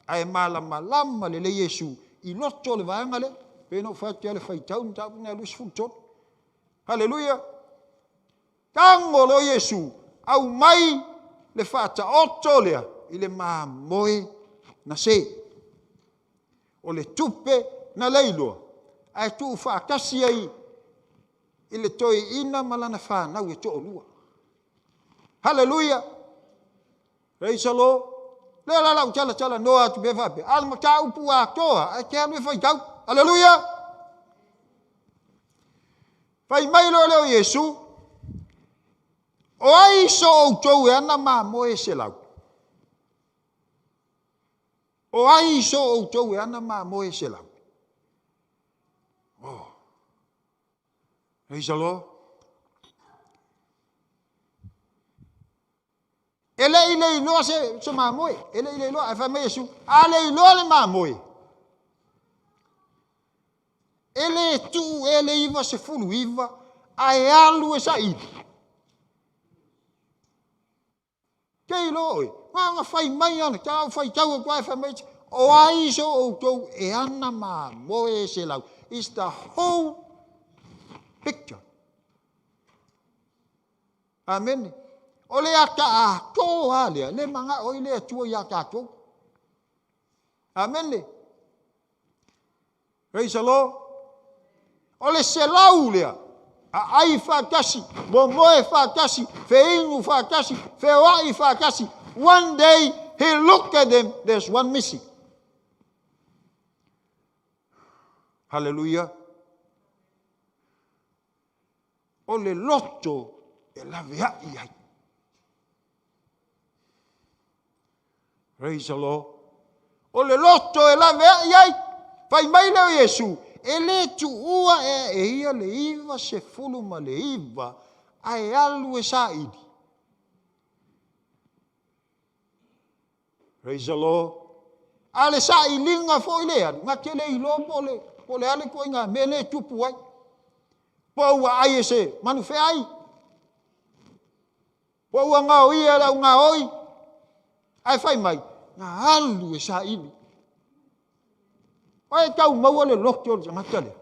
ae malamalama lelei Iesu i loto o le vaega lea. Pei ona ou fai atu ia le faitau le mataupu lena 23. Haleluia! Tago loa Iesu, aumai le faataoto lea i le mamoe na se. O le tupe na leiloa, ae tuufaatasi ai i le toeaina ma lana fanau e toalua. Haleluia! Praise the Lord! Lea la lau talatalanoa atu pea faapea, a o le mataupu atoa, ae te alu e faitau. Haleluia! Fai mai loa lea o Iesu, o ai so outou e ana mamoe e selau? O ai so outou e ana mamoe e selau? Oh. Praise the Lord. E le i leiloa se, se mamoe, e le i leiloa, ae fai mai Iesu, a leiloa le mamoe, e le tuu e le 99, ae alu e saili. Ke iloa oe, na ona fai mai ana tala, ou faitau atu ai, fai mai, o ai so outou e ana mamoe e selau. It's the whole picture. Amene. O le ata atoa lea, le manao ai le Atua iā tatou. Amene. Praise the Lord. O le selau lea, aai faatasi, momoe faatasi, feinu faatasi, feoai faatasi. One day he looked at them, there's one missing. Hallelujah. O le loto e laveai ai. Praise the Lord. O le loto e laveai ai. Fai mai lea o Iesu, e le tuua ea e ia le 99 ae alu e saili. Praise the Lord. A le sailiga foi le alu, na te le iloa po le, po le a le ituaiga mea lea e tupu ai. Po ua ai e se manu feai, po ua gaoia e le au gaoi, ae fai mai, na alu e saili. O e tau maua le loto o le tagata lea.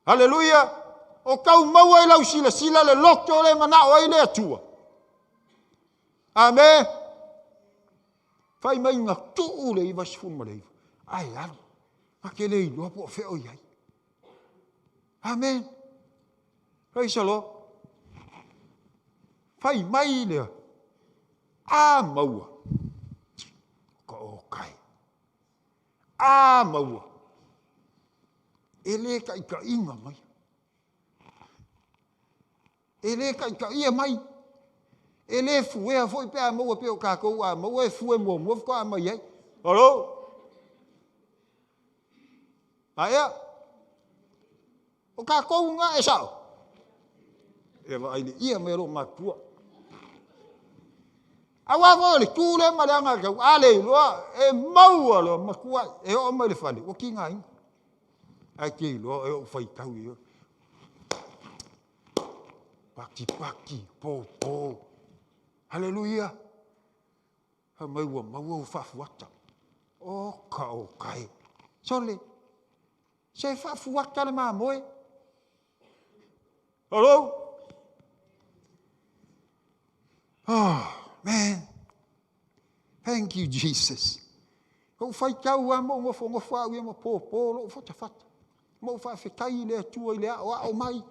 Haleluia! O tau maua i lau silasila le loto le manao ai le Atua. Ame. Fai mai na tuu le 99, ae alu. Na te le iloa po o fea o i ai. Amen. Praise the Lord. Fai mai lea. A maua. Ka o kai. A maua. E le taitaiga mai. E le taitaia mai. E le fuea foi pe a maua pei o tatou a maua e fue muamua faatoa mai ai. Hello? Aea? O tatou na e sao. E vaai le ia mai o loo matutua. Aua foi o le tu lea ma le aga tau a le iloa e maua loa matua e oo mai le fale ua tigaina. Ae te iloa e ou faitau i patipati, pōpō. Haleluia. Fai mai ua maua ua faafuata. Oka oka e. Sole, se faafuata le mamoe. Hello? Oh, man. Thank you, Jesus. Ou faitau lava ma ou nofonofo au ia ma pōpō lou fatafata. Ma ou faafetai i le Atua i le aoao mai.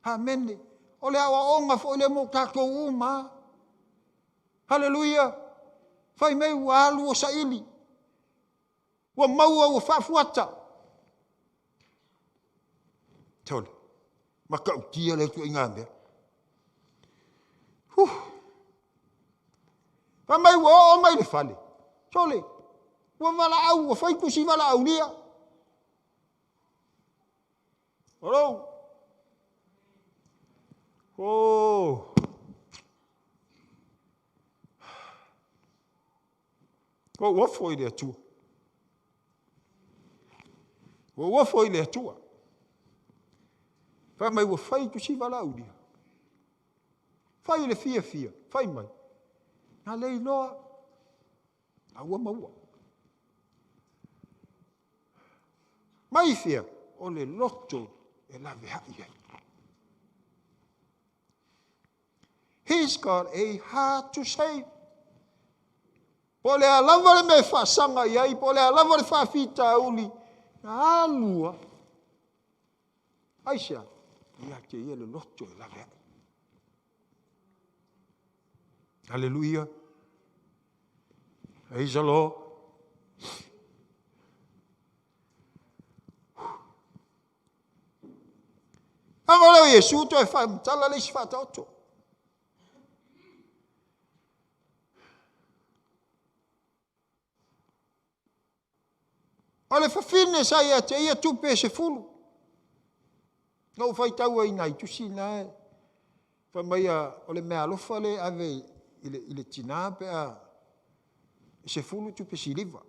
Amene. O le aoaoga foi lea mo tatou uma. Haleluia. Fai mai ua alu ua saili. Ua maua ua faafuata. Sole, matautia lea ituaiga mea. Huh. Fai mai ua oo mai le fale. Sole, ua valaau, ua fai tusi valaaulia. Hello. Oh. Ua ou ofo i le Atua. Ua ou ofo i le Atua. Fai mai ua fai tusi valaaulia. Fai le fiafia, fai mai. Na le iloa, a ua maua. Mai fea, o le loto e laveai ai. He's got a heart to save. Po o le a lava le mea e faasaga i ai, po o le a lava le faafitauli, na alu lava. Aisea? Ia te ia le loto e laveai. Aleluia. Praise the Lord. Aga lea o Iesu toe faamatala le isi faataoto. O le fafine sa ia te ia tupe e 10. Na ou faitau ai i nai tusi na e fai mai o le meaalofa lea e ave i le tinā pe a 10 tupe siliva.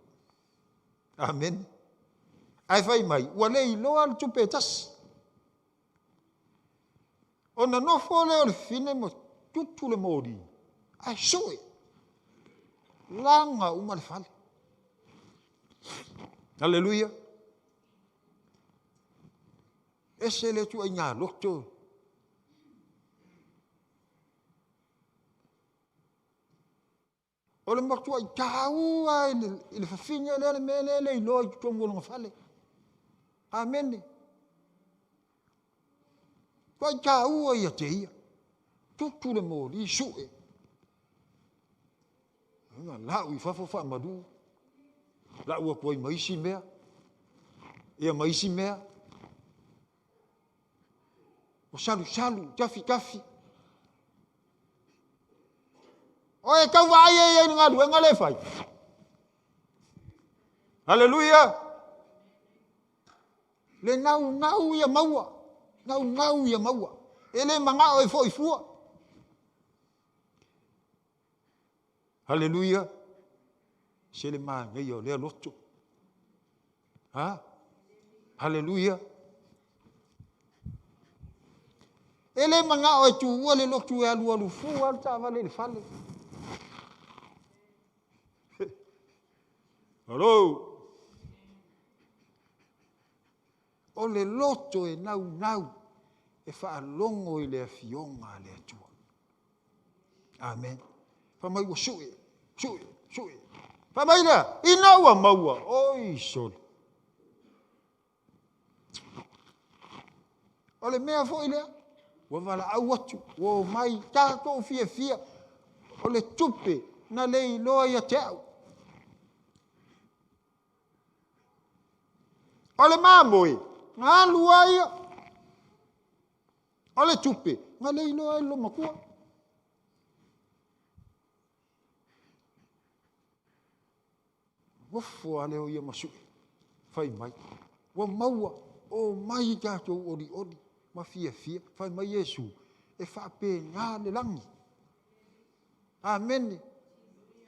Amene. Ae fai mai, ua le iloa le tupe e tasi. Ona nofo lea o le fafine ma tutu le moli, ae sue. Laga uma le fale. Aleluia. Ese le ituaiga loto. O le matuai taua i le fafine lea le mea lea e le iloa i totonu o lona fale. Amene. Matuai taua ia te ia. Tutu le moli, sue. Lau i fafo faamalu. Lau atu ai ma isi mea. Ia ma isi mea. O salusalu, tafi tafi. O e tau vaai ai i le galuega lea e fai. Haleluia! Le naunau ia maua. Naunau ia maua. E le manao e foi fua. Haleluia! Se le manaia o lea loto. Ha? Haleluia! E le manao e tuua le lotu e alualu fua le taavale i le fale. Hello! O le loto e naunau e faalogo i le afioga a le Atua. Amen. Fai mai ua sue, sue, sue. Fai mai lea, ina ua maua, oi sole. O le mea foi lea, ua valaau atu, ua omai, tatou fiafia, o le tupe na le iloa ia te au. O le mamoe, na alu lava ia. O le tupe, na le iloa ai le loomatua. Nofo lava lea o ia ma sue, fai mai, ua maua, omai tatou olioli ma fiafia. Fai mai Iesu, e faapena le lagi. Amene.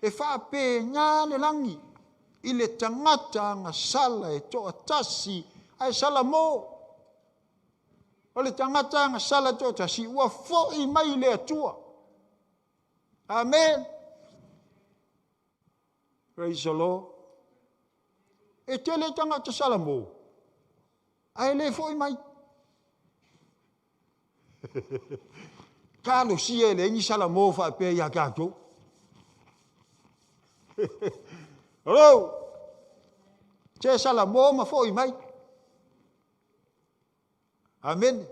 E faapena le lagi i le tagata agasala e toatasi ae salamo. O le tagata agasala e toatasi ua foi mai le Atua. Amen. Praise the Lord. E tele tagata salamo, ae le foi mai. Talosia e leai ni salamo faapea ia tatou. Hello. Se salamo ma foi mai. Amene.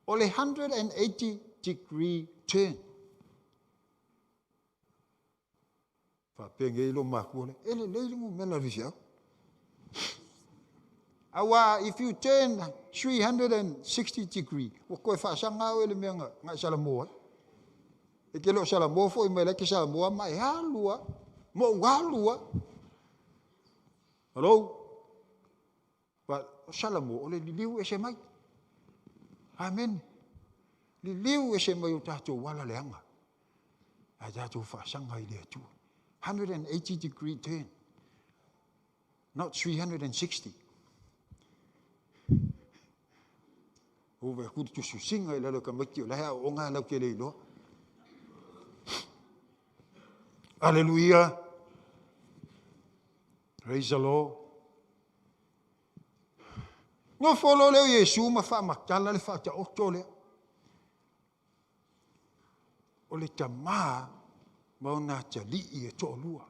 O le 180 degree turn. Faapea nei lou matua lea, e lelei le numera o le faifeau. Aua if you turn 360 degree, ua toe faasaga lava oe i le mea na e salamo ai. E te le o salamo foi mai la e te salamo lava ma e alu lava, ma ou alu lava. Hello? O Salamo, o le liliu ese mai. Amene. Liliu ese mai o tatou ala leaga. Ae tatou faasaga i le Atua. 180 degree turn. Not 360. Ua vaai atu le tusitusiga i lalo o tamaiti o la e aooga ae latou te le iloa. Aleluia. Praise the Lord. Nofo loa lea o Iesu ma faamatala le faataoto lea. O le tama ma ona atalii e toalua.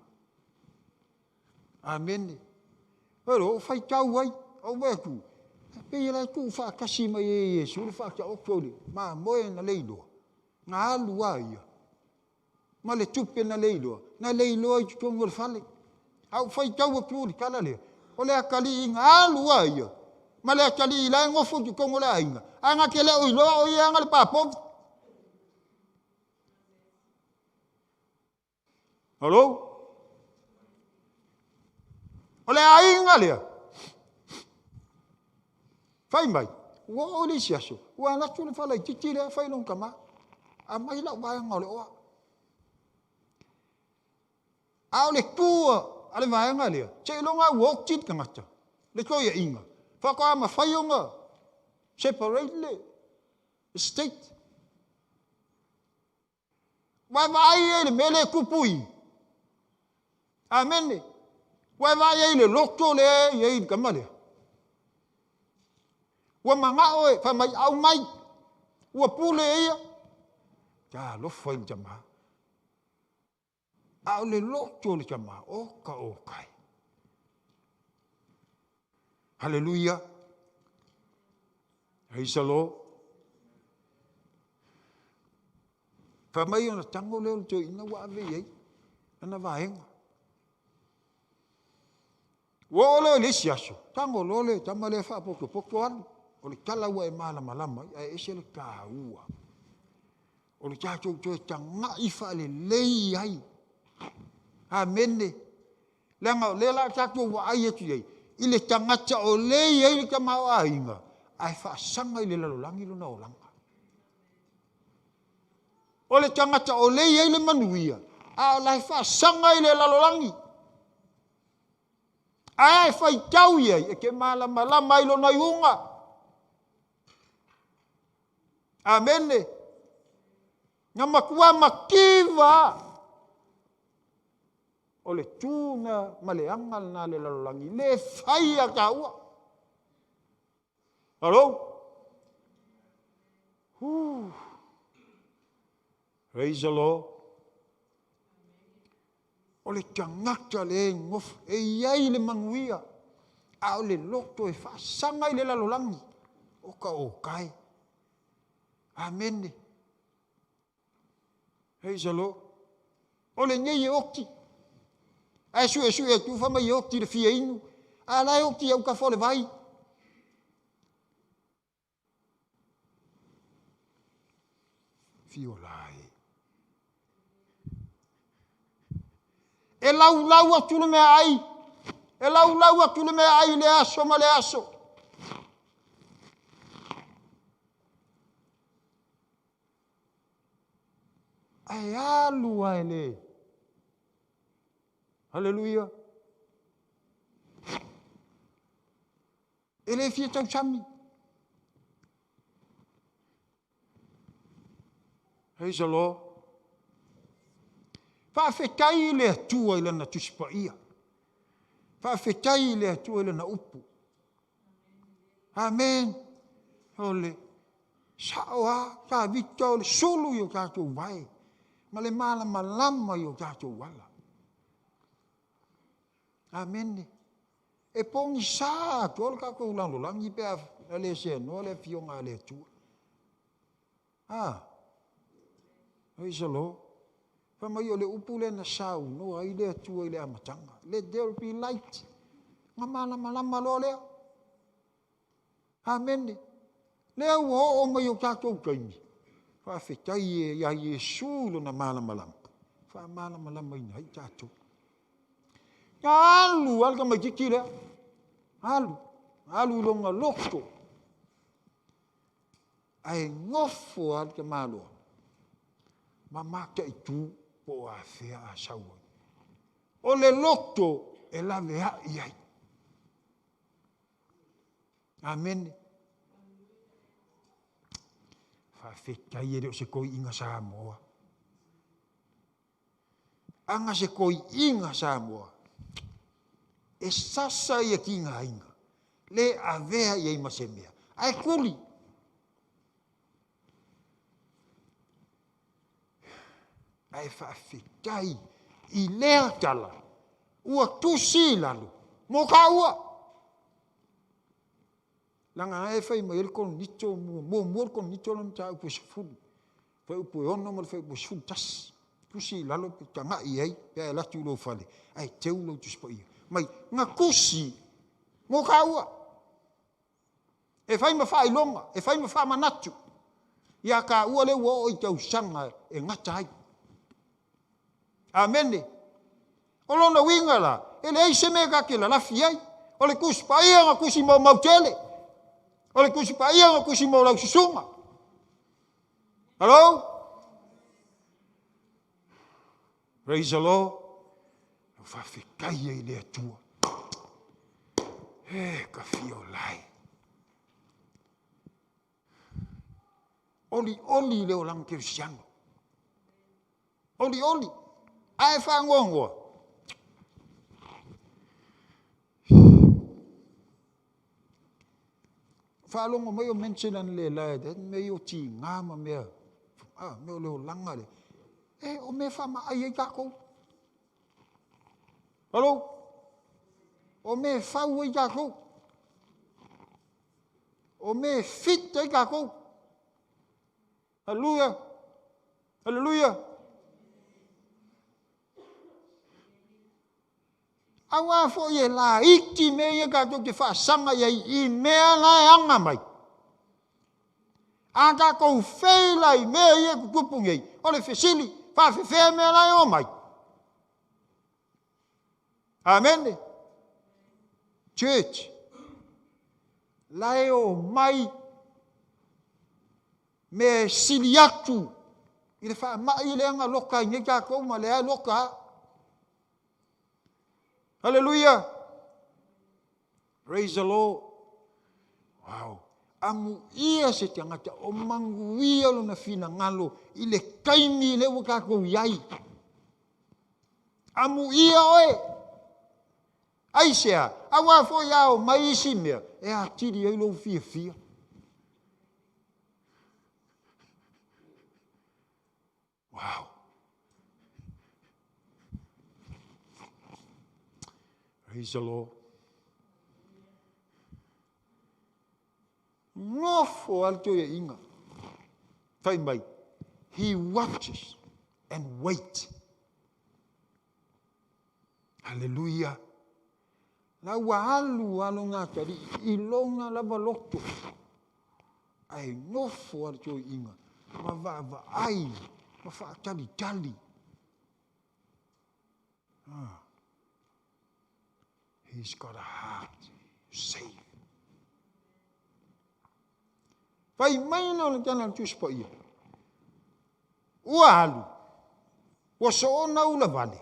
Amene. Olo, ou faitau ai, ou vaai atu, e pei e la e tuufaatasi mai e Iesu le faataoto i le mamoe na leiloa, na alu lava ia, ma le tupe na leiloa, na leiloa i totonu o le fale. A ou faitau atu i le tala lea, o le atalii na alu lava ia, ma le atalii la e nofo i totonu o le aiga, ae na te le o iloa o ia e ana le papovi. Hello? O le aiga lea, fai mai, ua oo i le isi aso, ua alu atu le falaititi lea fai lona tama, aumai lau vaega o le oa. A o le tu a le vaega lea, seiloga ua oti le tagata, le toeaina, faatoa mafai ona separate le estate. Ua e vaai ai i le mea lea e tupu i? Amene. Ua e vaai ai i le loto lea e i ai i le tama lea? Ua manao e fai mai, aumai, ua pule ia. Talofa i le tama. A o le loto o le tama, oka oka e. Haleluia. Praise the Lord. Fai mai ona tago lea o le toeaina ua ave i ai lana vaega. Ua oo loa i le isi aso, tago loa le tama lea faapotopoto alu. O le tala ua e malamalama ai, ae ese le taua. O le tatou toe tagai faalelei ai. Amene. Leaga o lea la tatou vaai atu i ai, i le tagata o lea e i ai le tamaoaiga, ae faasaga i le lalolagi lona olaga. O le tagata o lea e i ai le manuia, a o la e faasaga i le lalolagi. Ae faitau i ai, e te malamalama ai lona iuga. Amene. Na matua mativa o le tu na ma le aga lena le lalolagi le faia taua. Hello? Whew. Praise the Lord. O le tagata le nofo e i ai le manuia, a o le loto e faasaga i le lalolagi, o ka okae. Amene. Praise the Lord. O lenei e oti. Ae suesue atu fai mai e oti le fia inu. A la e oti i autafa o le vai. Fio la e. E laulau atu le meaai. E laulau atu le meaai i le aso ma le aso. Ae alu lava e le. Haleluia. E le fia tausami. Praise the Lord. Faafetai i le Atua i lana Tusi Paia. Faafetai i le Atua i lana upu. Amen. O le sao lava, Tavita o le sulu i o tatou vae, ma le malamalama i o tatou ala. Amene. E pogisa atoa le tatou lalolagi pe a Na le seanoa le Afioga a le Atua. A! Praise the Lord. Fai mai o le upu lea na saunoa ai le Atua i le amataga. Let there be light. Na malamalama loa lea. Amene. Lea ua oo mai o tatou taimi. Faafetai e ia Iesu i lona malamalama. Faamalamalamaina ai tatou. Na alu lava le tamaitiiti lea. Alu. Alu i lona loto. Ae nofo lava le tamaloa ma mataitu po o afea a sau ai. O le loto e laveai ai. Amene. Faafetai e le o se toiina Samoa. Ana se toiina Samoa e sasa ia tigaina, le avea i ai ma se mea, ae tuli. Ae faafetai i lea tala ua tusi i lalo mo taua. Leaga e fai mai ai le Korinito muamua le Korinito lona mataupu e 10, fuaiupu e 6 ma le fuaiupu e 11. Tusi i lalo pe tagai i ai pe a e alu atu i lou fale ae teu lau Tusi Paia. Mai, na tusi mo taua. E fai ma faailoga, e fai ma faamanatu ia taua lea ua oo i tausaga e gata ai. Amene. O lona uiga la, e leai se mea ta te lalafi ai. O le Tusi Paia na tusi mo Mautele. O le Tusi Paia na tusi mo lau susuga. Hello? Praise the Lord. Ua faafetai ai le Atua. E ka fia o lae. Oli oli le olaga kerisiano. Oli oli. Ae faanoanoa. Faalogo mai o mention ana le lae, mea ia o tiga ma mea, mea o le olaga lea. E, o mea e faamaai ai tatou. Hello? O mea e fau ai tatou. O mea e fit ai tatou. Hallelujah. Hallelujah. Aua foi e laiti mea ia tatou te faasaga i ai i mea la e aga mai. A tatou feila i mea ia e tutupu nei, o le fesili, faafefea mea la e oo mai? Amene. Church, la e oo mai mea e sili atu i le faamai lea na loka ai nei tatou ma lea e loka lava. Hallelujah. Praise the Lord. Wow. Amuia se tagata o manuia lona finagalo i le taimi lea ua tatou i ai. Amuia oe. Aisea? Aua foi a o mai isi mea e atili ai lou fiafia. Wow. Praise the Lord. Nofo a le toeaiina. Fai mai, he watches and wait. Hallelujah. La ua alu lava lona atalii i lona lava loto. Ae nofo lava le toeaiina ma vaavaai ma faatalitali. Ah. He's got a heart to save. Fai mai lea o le tala a le Tusi Paia. Ua alu, ua soona ula vale,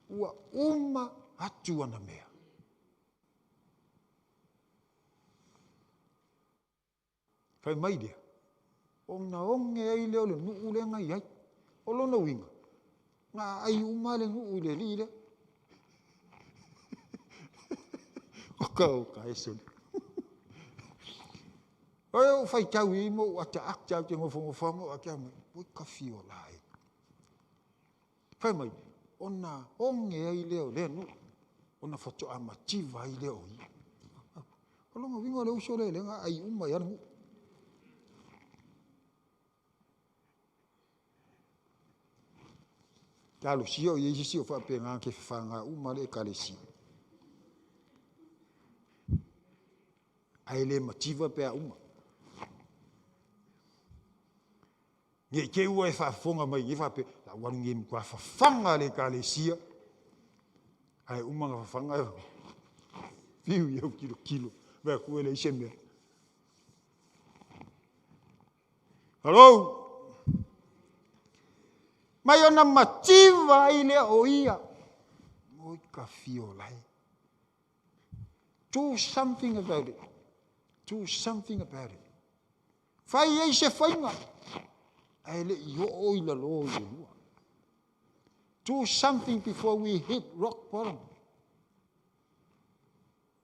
ua uma atu ana mea. Fai mai lea, ona oge ai lea o le nuu lea na i ai. O lona uiga, na aai uma le nuu i le alii lea. O ka o ka ese lea. Oi ou faitau i ma ou ataata au te nofonofo ma ou ake mai, oi ka fio la e. Fai mai, ona oge ai lea o lea nuu, ona faatoa mativa ai lea o ia. O lona uiga o le uso lea i le aai uma i lava le nuu. Talosia o i ai se isi o faapena na te fafaga uma le ekalesia. Ae le mativa pe a uma. Ne i te i ua e faafofoga mai nei faapea, o le a ou alu nei e matua fafaga le Ekalesia, ae uma ona fafaga, fiu e tilotilo, vaai atu e leai se mea. Hello! Mai ona mativa ai lea o ia. Oi ka fiolae. Do something about it. Do something about it. Fai ai se faiga, ae le i oo i lalo i le lua. Do something before we hit rock bottom.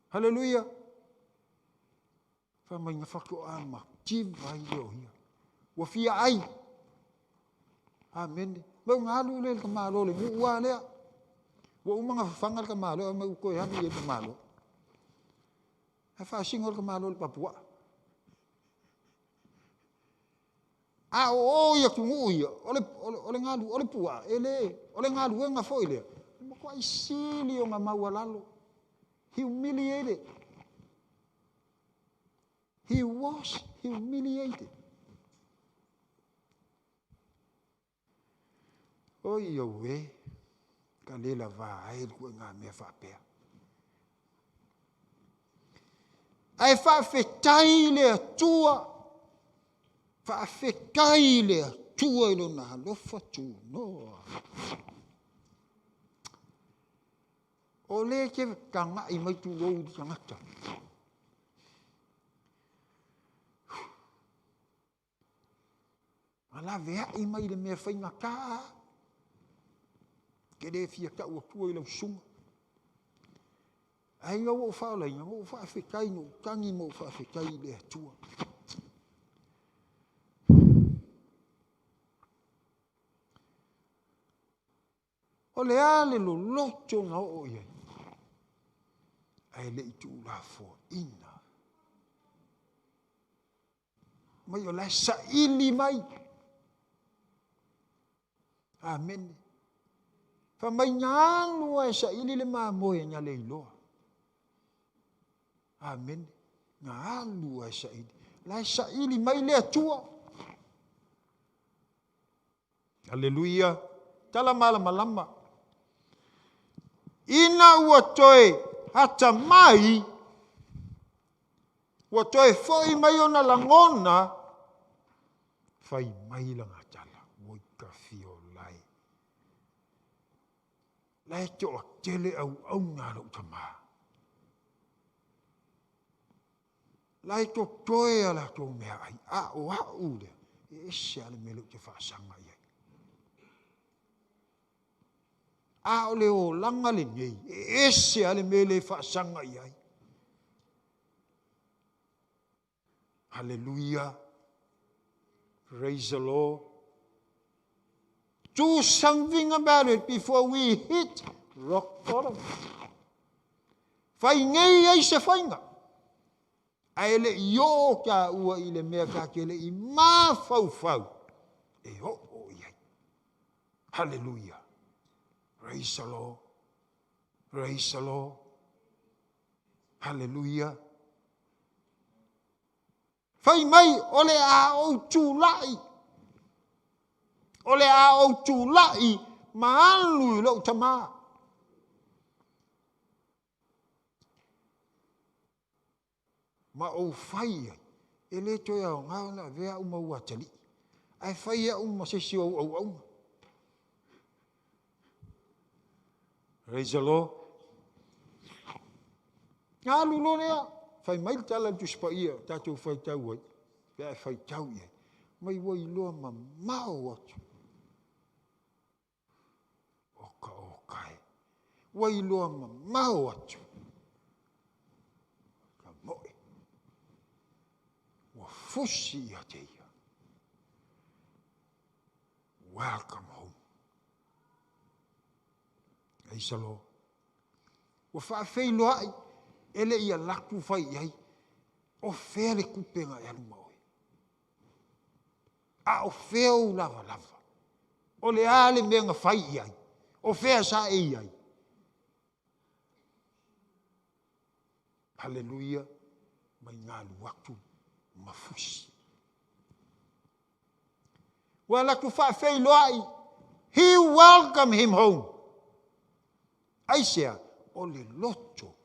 Hallelujah. Fai mai na faatoa mativa ai lea o ia. Ua fia ai. Amene. Mai ona alu lea i le tamaloa le nuu lava lea. Ua uma ona fafaga le tamaloa, mai ua toe alu i ai le tamaloa. Ae faasino le tamaloa i le papuaa. A o o i atunuu ia, o le, o le, o le, galu, o le puaa, e le, o le galuega foi lea, e matuai sili ona maualalo. Humiliated. He was humiliated. Oi auē, ka le lavā ai le ituaiga mea faapea. Ae faafetai i le Atua, faafetai i le Atua i Lona alofa tunoa. O lea e te tagai mai tulou i le tagata. Na laveai mai i le mea faigata. Ke le fia tau atua i lau susuga. Ae ina ua ou faaolaina, na ou faafetai, na ou tagi ma ou faafetai i le Atua. O le a le loloto na oo i ai? Ae le i tuulafoaina. Mai o la e saili mai. Amene. Fai mai na alu lava e saili le mamoe na le iloa. Amene. Na alu lava e saili. La e saili mai le Atua. Aleluia. Tala malamalama. Ina ua toe atamai, ua toe foi mai ona lagona, fai mai lana tala, oi ka fiolae. La e toatele auauna a lou tama. La e totoe a latou meaai, a o a'u lea, e ese lava le mea lea ou te faasaga i ai. A o le olaga lenei, e ese lava le mea lea e faasaga i ai. Hallelujah. Praise the Lord. Do something about it before we hit rock bottom. Fai nei ai se faiga. Ae le i oo taua i le mea ta te le i mafaufau e oo i ai. Hallelujah. Praise the Lord. Praise the Lord. Hallelujah. Fai mai, o le a ou tulai, o le a ou tulai ma alu i lou tamā. Ma ou fai ai, e le toe aoga ona avea au ma ou atalii, ae fai au ma se isi o au auauna. Praise the Lord. Na alu loa lea, fai mai le tala a le Tusi Paia, tatou faitau ai, pe a e faitau i ai, mai ua iloa mamao atu. Oka oka e. Ua iloa mamao atu. Ka moe. Ua fusi ia te ia. Welcome home. Praise the Lord. Ua faafeiloai, e le i alu atu fai i ai. O fea le tupe na e alu ma oe? A o fea ou lavalava? O le a le mea na fai i ai? O fea sa e i ai? Haleluia! Mai galu atu ma fusi. Ua alu atu faafeiloai. He welcomed him home. Aisea? O le loto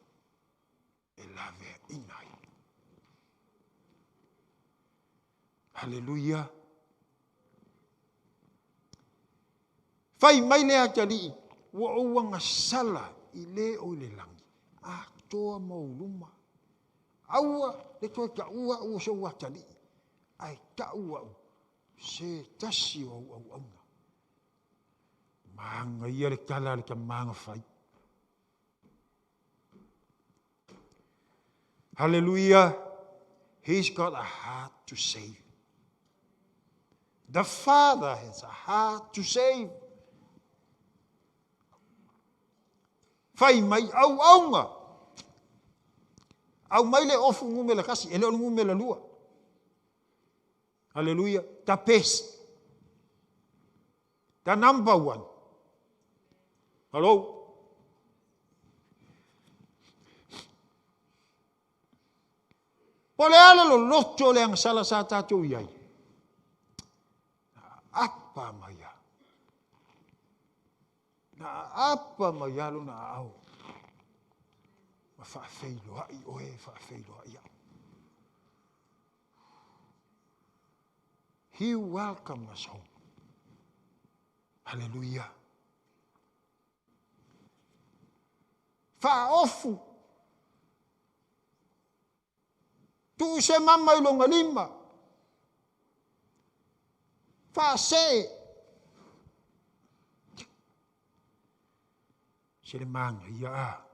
e laveaina ai. Haleluia! Fai mai le atalii, ua ou agasala i le o i le lagi, atoa ma ou luma. Aua le toe taua au o sou atalii, ae tau au se tasi o au auauna. Manaia le tala a le tama na fai. Hallelujah. He's got a heart to save. The Father has a heart to save. Fai mai auauna. Au mai le ofu numera kasi, e le o le numera lua. Hallelujah. The best. The number one. Hello? Po o le a le loloto o le agasala sa tatou i ai? Na aapa mai lava. Na aapa mai lava lona aao ma faafeiloai oe, faafeiloai au. He welcomed us home. Haleluia. Faaofu. Tuu se mama i lona lima. Faasee. Se le manaia a.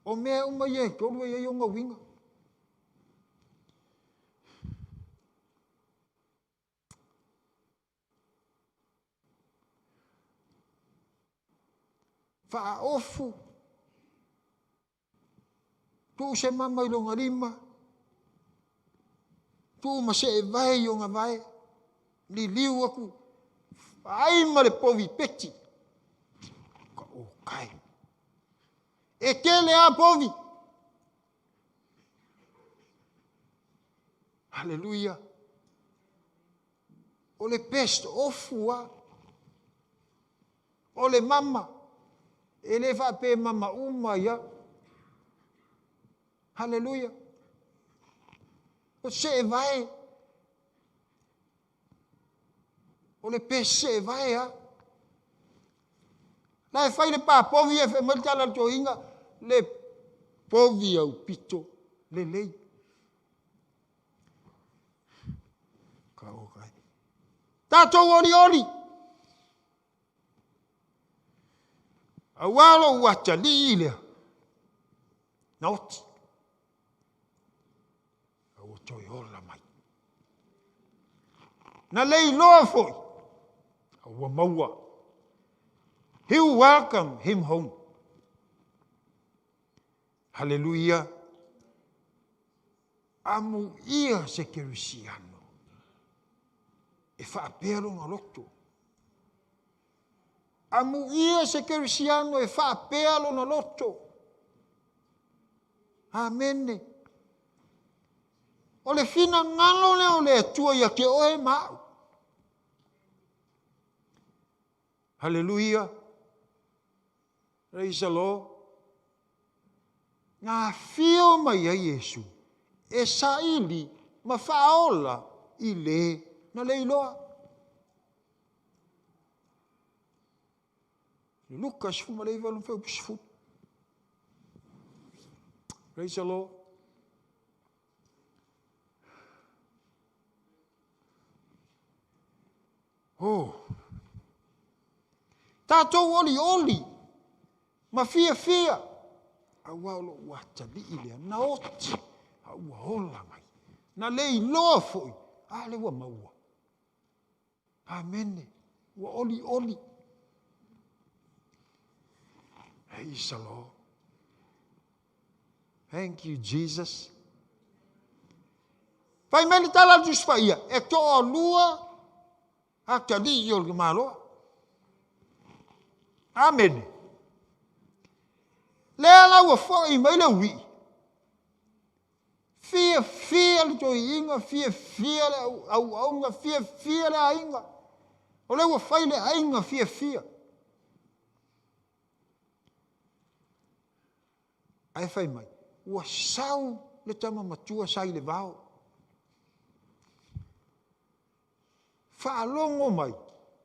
O mea uma ia e tolu e i ai ona uiga. Faaofu, tuu se mama i lona lima, tuu ma seevae i ona vae, liliu atu, ai ma le povi peti. Ka okae. E tele a povi. Haleluia. O le best ofu a. O le mama. E le faapea mama uma ia. Haleluia. O seevae. O le best seevae a. La e fai le papovi e fai mai le tala a le toeaina, le povi au pito lelei. Tatou olioli! Aua lou atalii lea na oti. A ua toe ola mai. Na leiloa foi, a ua maua. He welcomed him home. Haleluia! Amuia se kerisiano e faapea lona loto. Amuia se kerisiano e faapea lona loto. Amene. O le finagalo lea o le Atua ia te oe ma au. Haleluia. Praise the Lord. Na afio mai ai Iesu e saili ma faaola i le na leiloa. Luka 19 lona fuaiupu 10. Praise the Lord. Oh. Tatou olioli ma fiafia, aua o lou atalii lea na oti, a ua ola mai, na leiloa foi, a lea ua maua. Amene. Ua olioli. Praise the Lord. Thank you, Jesus. Fai mai le tala a le Tusi Paia, e toalua atalii o le tamaloa. Amene. Lea la ua foi mai le uii, fiafia le toeaina, fiafia le auauna, fiafia le aiga. O lea ua fai le aiga fiafia. Ae fai mai, ua sau le tama matua sa i le vao. Faalogo mai,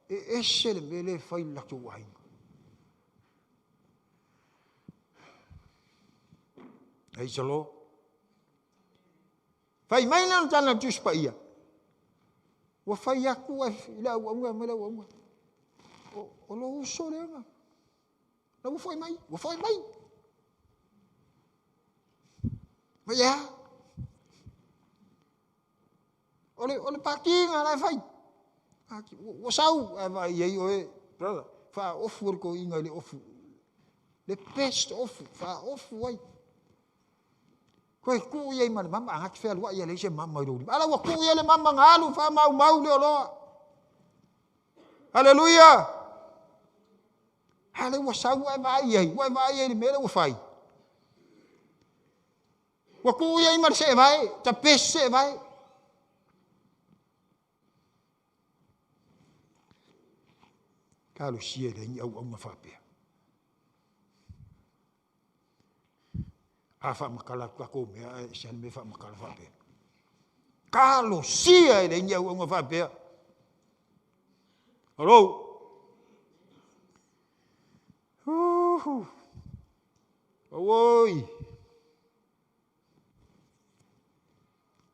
e ese le mea lea e fai i le latou aiga. Praise the Lord. Fai mai lea o le tala a le Tusi Paia, ua fai atu i le auauna, mai le auauna, o lou uso lea na, la ua foi mai, ua foi mai. Mai e a? O le, o le pati na la e fai. Ua sau, ae vaai i ai oe, brother, faaofu e le toeaina i le ofu. Le best ofu, faaofu ai. Toe tuu i ai ma le mama, a na te fealuai e leai se mama i lou lima. Ala ua tuu i ai le mama na alu faamaumau le oloa. Haleluia! A lea ua sau ua e vaai i ai, ua e vaai ai i le mea lea ua fai. Ua tuu i ai ma le seevae, tapesi seevae. Talosia e leai ni auauna faapea. A faamatala atu tatou mea, ae ese le mea faamatala faapea. Talosia e leai ni auauna faapea. Hello. Uhu. Auoi.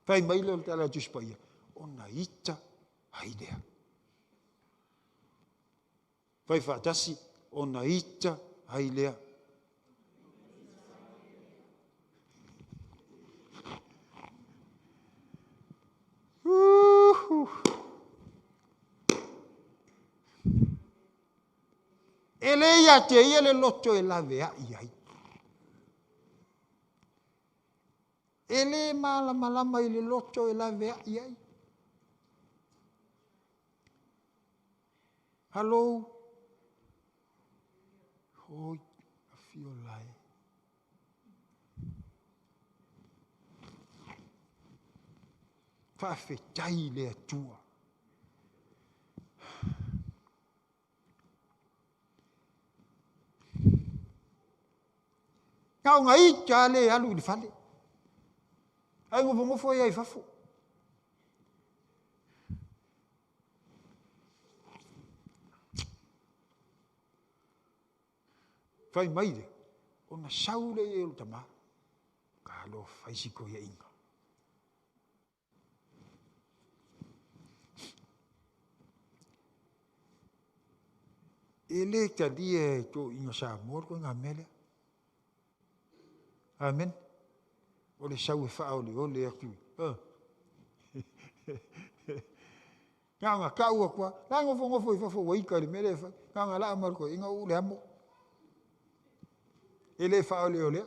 Fai mai lea o le tala a Tusi Paia, ona ita ai lea. Fai faatasi, ona ita ai lea. Uhu. E le ia te ia le loto e laveai ai. E le malamalama i le loto e laveai ai. Hello. Oi, afio lae. Faafetai i le Atua. Na ona ita lava le alu i le fale. Ae nofonofo ai i fafo. Fai mai lea, ona sau lea i ai o le tama. Talofa i si toeaina. E le talia e toeaiina Samoa le ituaiga mea lea. Amen. O le sau e faaoleole atu. Na ona tau atu lava. La e nofonofo i fafo ua ita i le mea lea e fai. Na ona laa mai o le toeaina uu le amo. E le faaoleolea.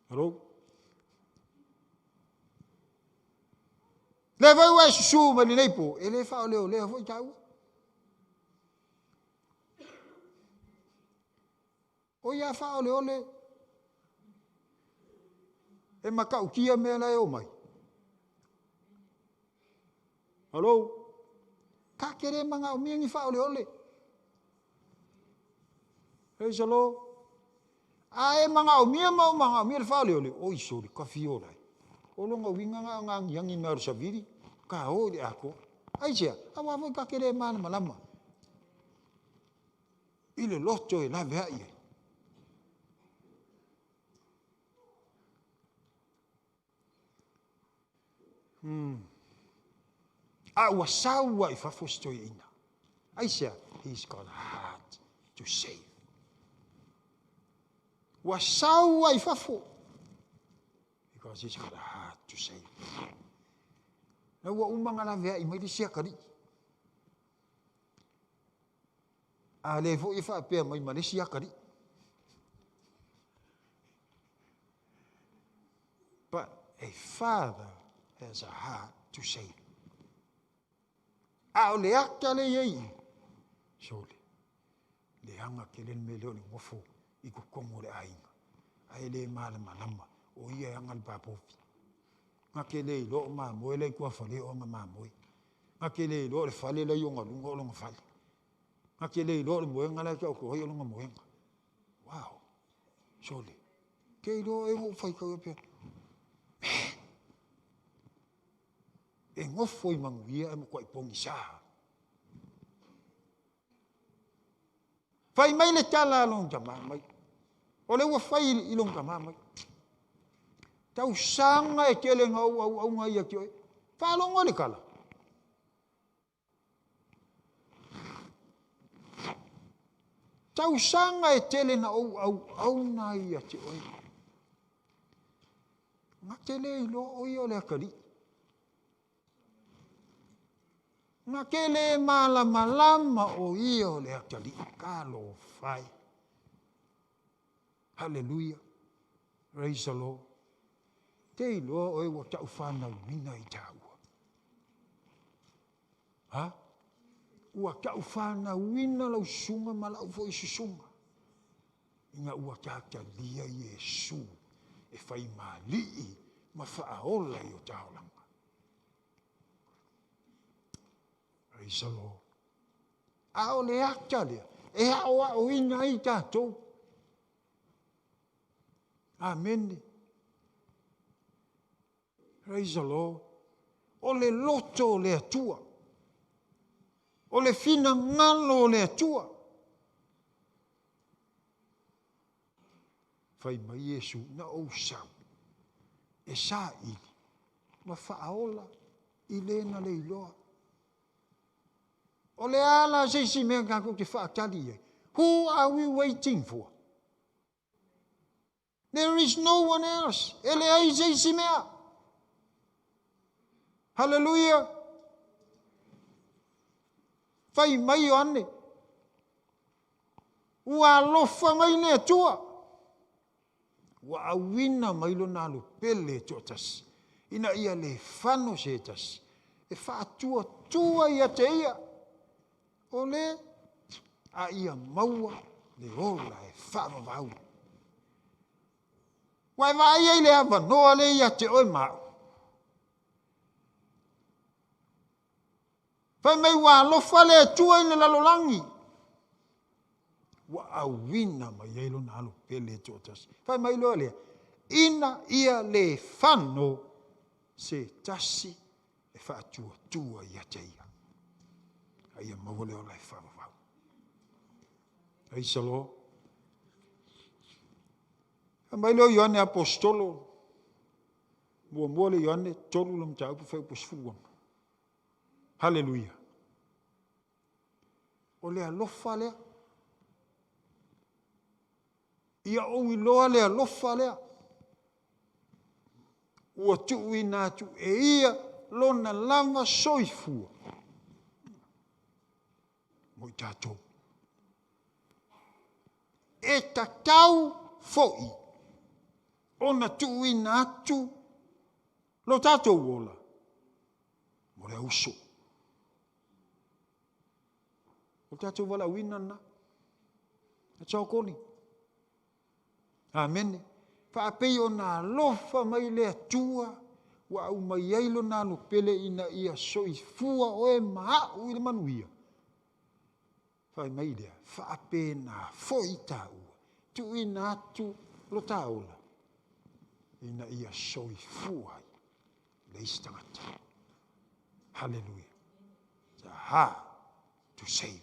Hello? Lea foi ua e susu mai lenei po, e le faaoleolea foi taua. O ia faaoleole e matautia mea la e omai. Hello? Ta te le manaomia ni faaoleole. Praise the Lord. A e manaomia ma o manaomia le faaoleole, oi sole, kafiola e. O lona uiga na o na agiagi mai o le savili, ka o i le atoa. Aisea? Aua foi ta te le malamalama i le loto e laveai ai. A ua sau lava i fafo si toeaina. Aisea? He's got a heart to save. Ua sau lava i fafo. Because he's got a heart to save. Na ua uma ona laveai mai le isi atalii. A lea foi e faapea mai ma le isi atalii. A father has a heart to save. A o le ata le i ai i, sole, leaga tele le mea lea o le nofo i totonu o le aiga, ae le malamalama o ia e ana le papovi. Na te le iloa o mamoe la e i tuafale o ana mamoe. Na te le iloa o le fale la e i ona luma o lona fale. Na te le iloa o le moega la e taoto ai o lona moega. Wow! Sole, te iloa oe na ou faitau ai faapea, man, e nofo i manuia ae matuai pogisa. Fai mai le tala a lona tama mai, o lea ua fai i lona tama mai, tausaga e tele na ou auauna ai ia te oe. Faalogo i le tala. Tausaga e tele na ou auauna ai ia te oe. Na te le iloa o ia o le atalii. Na te le malamalama o ia o le atalii. Talofa e. Haleluia. Praise the Lord. Te iloa oe ua taufanauina i taua. Ha? Ua taufanauina lau susuga ma lau foi susuga ina ua tatalia Iesu e fai ma alii ma faaola i o ta olaga. Praise the Lord. A o le ata lea e aoaoina ai tatou. Amene. Praise the Lord. O le loto o le Atua. O le finagalo o le Atua. Fai mai Iesu, na ou sau e saili ma faaola i le na le iloa. O le a la se isi mea tatou te faatali i ai? Who are we waiting for? There is no one else. E leai se isi mea. Hallelujah. Fai mai Ioane, ua alofa mai le Atua. Ua auina mai lona alo pele e toatasi, ina ia le fano se tasi, e faatuatua ia te ia, o le a ia maua le ola e faavavau. Ua e vaai ai le avanoa lea ia te oe ma au. Fai mai ua alofa le Atua i le lalolagi, ua auina mai ai lona alo pele e toatasi. Fai mai loa lea, ina ia le fano se tasi e faatuatua ia te ia, a ia maua le ola e faavavau. Praise the Lord. Fai mai lea o Ioane Aposetolo, muamua le Ioane 3 le mataupu fuaiupu 16. Haleluia. O le alofa lea. Ia ou iloa le alofa lea. Ua tuuina atu e ia lona lava soifua mo i tatou. E tatau foi ona tuuina atu lo tatou ola mo le auso. O le tatou valaauina lena. That's our calling. Amene. Faapei ona alofa mai le Atua ua aumai ai lona alo pele ina ia soifua oe ma au i le manuia. Fai mai lea, faapena foi taua, tuuina atu lo ta ola ina ia soifua ai le isi tagata. Hallelujah. It's a heart to save.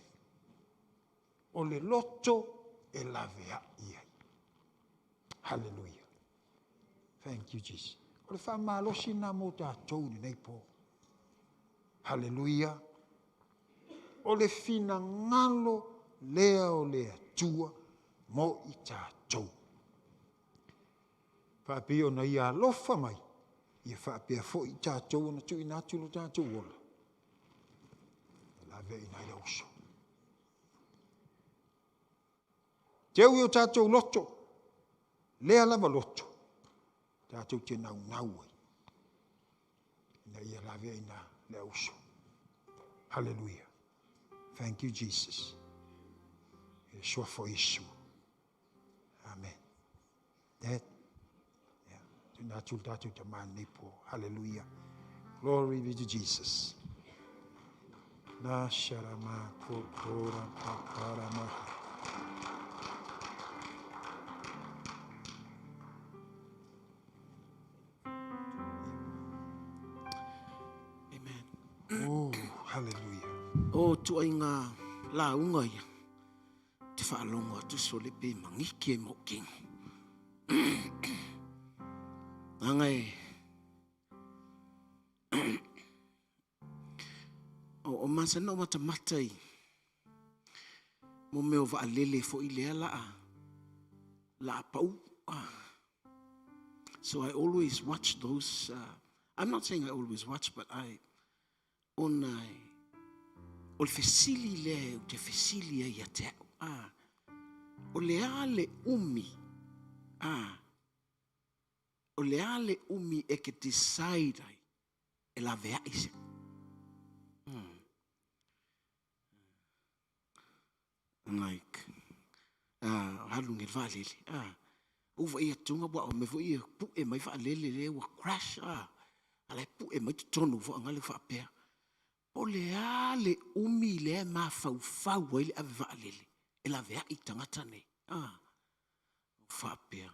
O le loto e laveai ai. Hallelujah. Thank you, Jesus. O le faamalosi lena mo tatou i lenei po. Hallelujah. O le finagalo lea o le Atua mo i tatou. Faapei ona ia alofa mai, ia faapea foi i tatou ona tuuina atu lo tatou ola e laveaiina ai le uso. Teu i o tatou loto, lea lava loto, tatou te naunau ai. lavea i ina le au uso. Hallelujah. Thank you, Jesus. I le Suafa o Iesu. Amen. Dad, yeah, tuuina atu le tatou tama i lenei po. Hallelujah. Glory be to Jesus. Na sharama kokora paparama. Amen. Oh, hallelujah. O tuaiga lauga ia. Te faalogo atu sole pe mangiki e mou kino. Anga e o, o masani o matamata i mo mea o vaalele foi lea laa laa pau. Ah. So I always watch those. Uh, I'm not saying I always watch, but I ona e, o le fesili lea ou te fesili ai ia te au, a, o le a le umi, a, o le a le umi e ke decide ai e laveai se. Hmm. Like, ah, alu nge le vaalele, ah, uva ia tunga wa o me fo ia pu'e mai vaalele le ua crash, ah, ala e pu'e mai totonu fo anga le faapea. Po le a le umi lea e mafaufau ai le ave vaalele e laveai tagata nei, ah, faapea.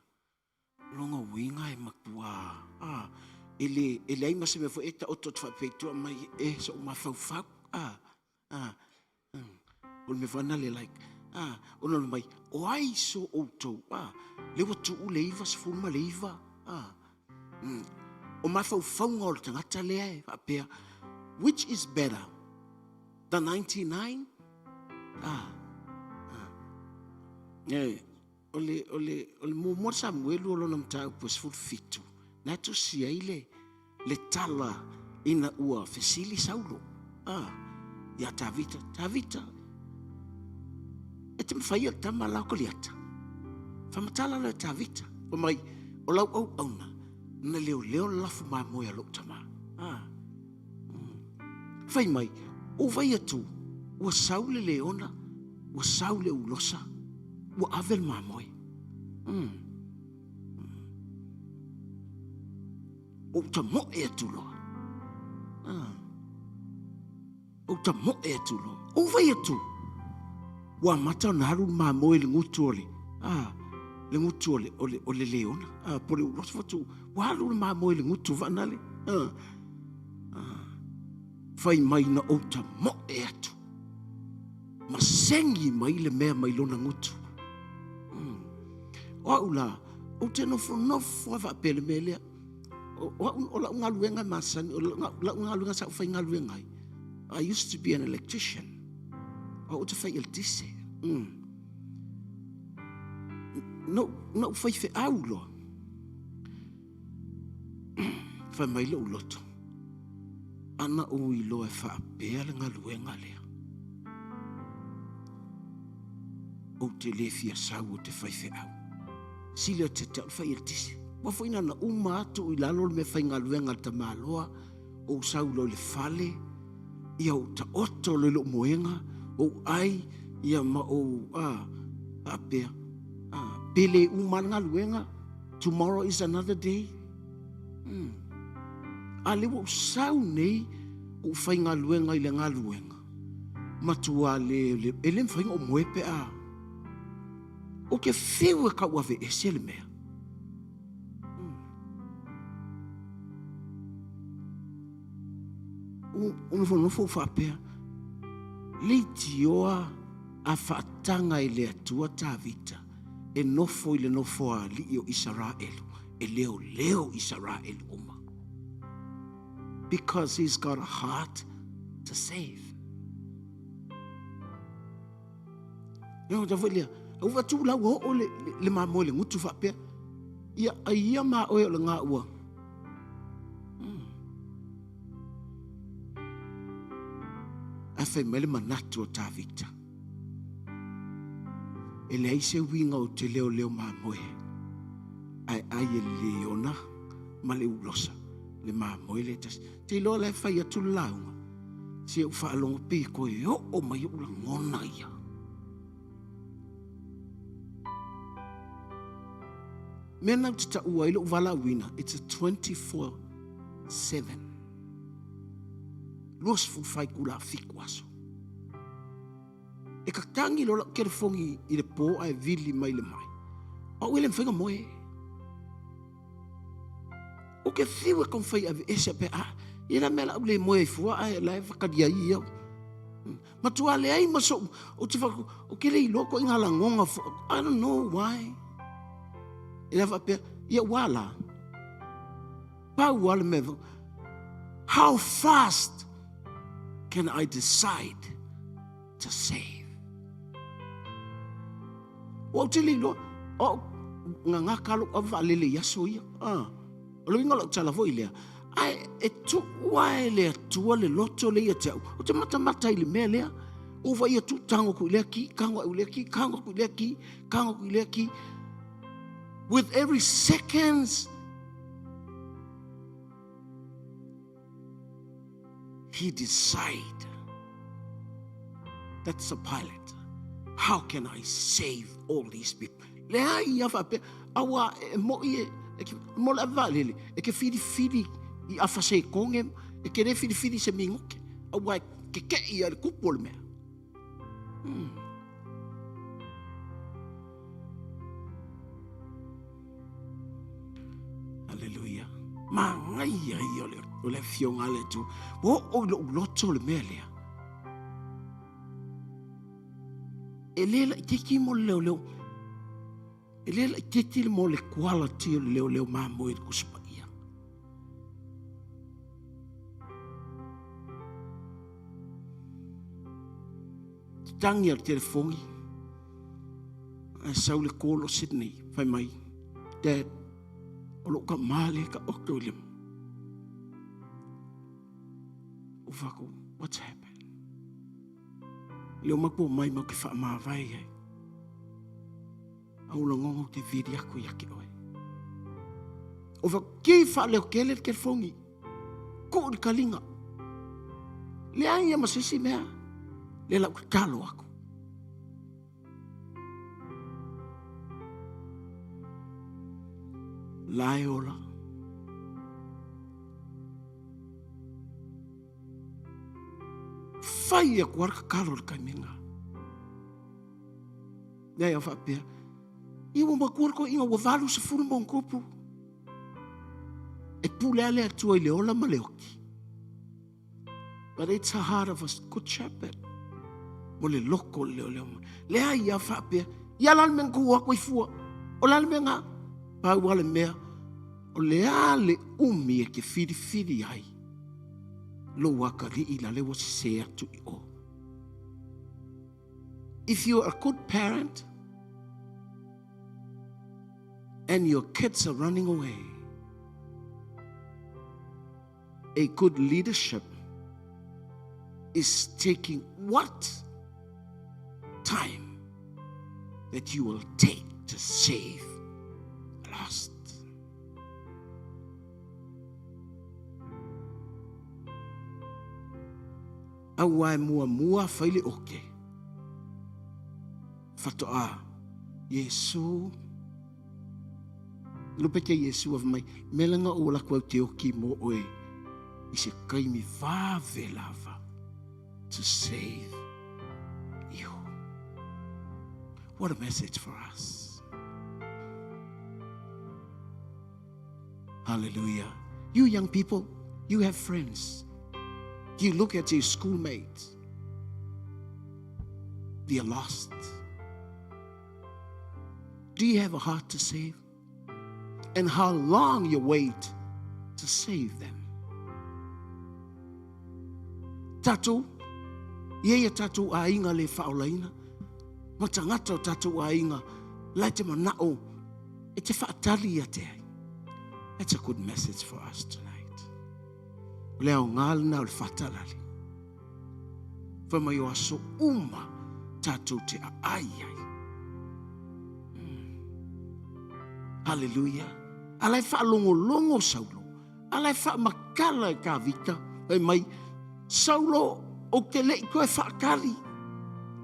Lona uiga e matua, ah, e le, e leai ma se mea foi e taoto atu faapea i tua mai e so'u mafaufau, ah, ah, o le mea foi lena le like, ah, ona le mai, o ai so outou, ah, le ua tuu le 99, ah, o mafaufauga o le tagata lea e faapea, which is better, the 99, ah, ah, eh, O le, o le, o le muamua Samuelu o lona mataupu e 17, na tusi ai le, le tala ina ua fesili Saulo, ah, ia Tavita, Tavita, e te mawhai o le tama la o Koliata. Whamatala loa e Tavita, o mai, o lau au auna, na leo leo le lafu mamoe a lou tama. Ah. Fai mai, o vai atu, ua sau le leona, ua sau le ulosa, ua ave le mamoe. Mm. O uta moe atu loa. Ah. O uta moe atu loa. O vai atu, ua amata ona alu le mamoe i le gutu o le, ah, le gutu o le, o le, o le leona, ah, po le ulosa fatu, ua alu le mamoe i le gutu vaanale. Ah. Fai mai na ou tamoe atu ma segi mai le mea mai lona gutu. Mm. O au la, ou te nofonofo a faapea le mea lea. O, o, au, o lau galuega e masani, o lau, lau galuega sa ou faigaluega ai. I used to be an electrician. O ou te fai eletise. Mm. No, no fai feau loa. Fai mai lou loto, ana ou iloa e faapea le galuega lea, ou te le fia sau ou te faifeau. Sili o te te au le fai eletise. Ua foi na na uma atu i lalo le mea faigaluega a le tamaloa, ou sau loa i le fale, ia ou taoto loa i lou moega, ou ai, ia ma ou, a, faapea, a, pe le uma le galuega, Tomorrow is another day. Hmm. A le ua ou sau nei ou faigaluega i le galuega. Matua le, le, e le mafai ona ou moe pe a. Ou te fiu e kau ave ese le mea. Hmm. U nofonofo ou faapea, leitioa a faataga e le Atua Tavita e nofo i le nofoaali'i o Isaraelu, e leoleo Isaraelu uma. Because he's got a heart to save. Ia ta foi lea, au va tu la ua oo le, le, le mamoe le gutu faapea. Ia ai ia ma oe o le ngā ua. Hmm. Ae fai mai le manatu o Tavita. E leai se uiga o te leoleo mamoe, ae ai e le leona ma le ulosa. Le mamoe lea e tasi. Te iloa la e fai atu le lauga, se ou faalogo pe toe oo mai ou lagona ia. Mea na ou te taua ai lou valaauina, it's a 24/7. 24 itula 7 aso. E tatagi loa lau telefoni i le po ae vili mai le mai. O au e le mafai ona moe. Ou te fiu e taumafai e aveese pe a, ia la mea la au le moe ai fua ae la e whakari ai ia. Matua leai ma sou, ou te whaku, ou te le iloa ko inga lagona, I don't know why. E la whapea, ia ua la. Pau a le mea, how fast can I decide to save? Ua ou te le iloa, o au, gagaka lou ave vaalele i aso ia. Ah, o le uiga o lau tala foi lea, ae e tuu lava e le Atua le loto lea ia te au, ou te matamata i le mea lea. Ua vaai atu, tago atu i lea ki, tago atu i lea ki, tago atu i lea ki, tago atu i lea ki. With every seconds, he decide. That's the pilot. How can I save all these people? Leai ia faapea, aua e moi e, e ke, mo le ave vaalele, e ke filifili i afa sekoge, e ke le filifili se minute, aua e keke'i ia i le kupu o le mea. Hmm. Aleluia. Manaia ia o le, o le afioga a le Atua. Ua oo i lou loto le mea lea. E le laitiiti mo le leoleo. E le laitiiti mo le quality o le leoleo mamoe i le Tusi Paia. Tangi a le telefoni. Ae sau le call o Sydney, fai mai, Dad, o lou tama lea e taoto i le... Ou fai atu, what's happened? Lea o matou omai matou te faamavae ai. A ou lagona ou te vili atu ia te oe. O fai atu, ki faaleotele le telefoni. Tuu i le taliga. Leai ia ma se isi mea. Lea la ou tatalo atu. La e ola. Fai aku lava le tatalo i le taimi lena. Leai a faapea, ia ua matua le toeaina ua 80 ma ona tupu. E pule lava le Atua i le ola ma le oti. But it's a heart of a good shepherd. Mo le loko o le leoleo mai. Leai a faapea, ia la le mea na tuu atu ai fua. O le a le mea na? Pau lava le mea, o le a le umi e te filifili ai lou atalii la le ua sese atu i o. If you're a good parent and your kids are running away, a good leadership is taking what time that you will take to save the lost. Aua e muamua fai le oke. Faatoa Iesu Lupe ke Iesu a mai mea nga o la ku te oki mo oe i se kaimi vave lava to save you. What a message for us. Hallelujah. You young people, you have friends. You look at your schoolmates. They are lost. Do you have a heart to save? And how long you wait to save them? Tatou, ia ia tatou aiga le faaolaina, ma tagata o tatou aiga, la e te manao e te faatali ia te ai. That's a good message for us tonight. O le aoga lena o le faatalale. Fai mai o aso uma tatou te aai ai. Hallelujah. A la e faalogologo Saulo. A la e faamatala e Tavita, fai mai, Saulo, ou te le i toe faatali.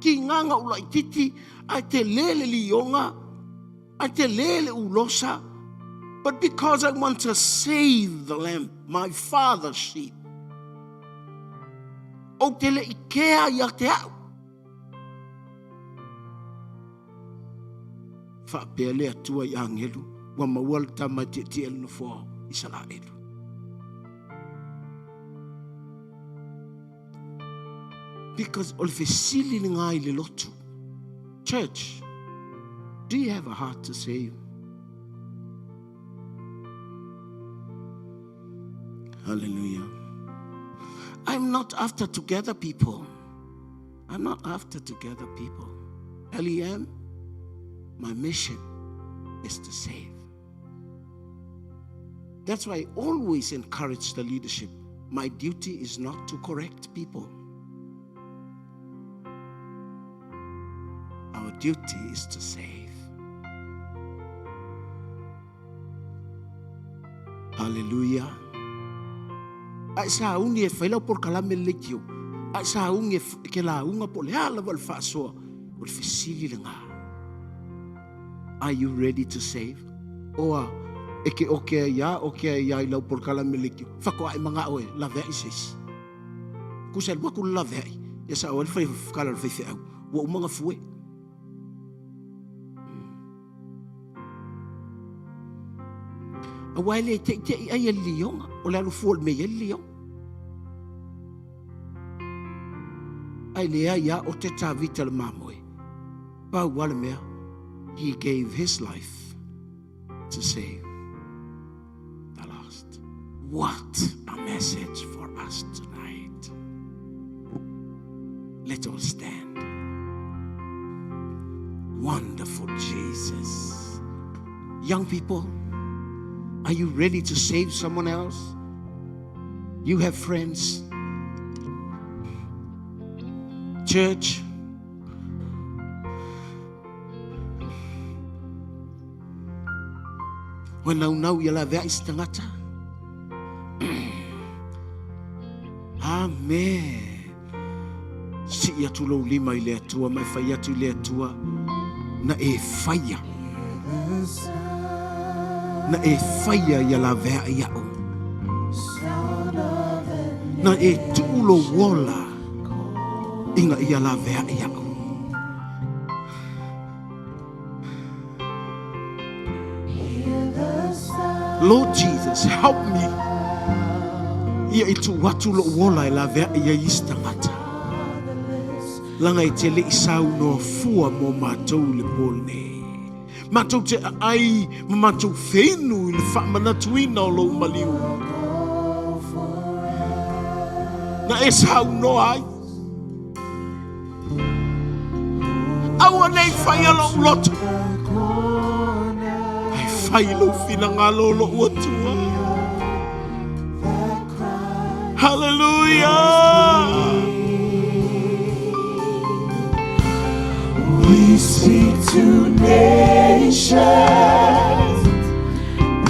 Tiga na ou laititi, ae tele le lioga, ae tele le ulosa. But because I want to save the lamb, my father's sheep. Ou te le i kea ia te au. Faapea le Atua i agelu, ua maua le tama e tietie le nofoa o Isaraelu. Because o le fesili lena i le lotu. Church, do you have a heart to save? Hallelujah. I'm not after to gather people. I'm not after to gather people. LEM, my mission is to save. That's why I always encourage the leadership. My duty is not to correct people. Our duty is to save. Hallelujah. Ai sauni e fai lau polokalame le leitio. Ai sauni e ke lauga po o le a lava le faasoa. O le fesili lena. Are you ready to save? Oa e ke oke ai ia, oke ai ia i lau polokalame le leitio. Faatoa e manao e laveai se isi. Kusa e alu atu le laveai, ia sao ai le fai kala o le faifeau. Ua uma ona fue. Aua e le teʻiteʻi ai e le lioga, o le alu fua o le mea i ai le lioga. Ae leai a o te Tavita le mamoe. Pau a le mea, he gave his life to save the lost. What a message for us tonight. Let's all stand. Wonderful Jesus. Young people, are you ready to save someone else? You have friends. Church, Ua naunau ia laveai se tagata. Amen. Sii atu lou lima i le Atua ma e fai atu i le Atua na e faia. Na e faia ia laveai au. Na e tuu lou ola ina ia laveai au. Lord Jesus, help me. Ia i tuu atu lou ola e laveai ai isi tagata. Laga e te le i saunoa fua mo matou i le po lenei. Matou te aai ma matou feinu i le faamanatuina o lou maliu. Na e saunoa ai. Aua nei faia lou loto. Ae fai lou finagalo o lou Atua. Hallelujah! We speak to nations,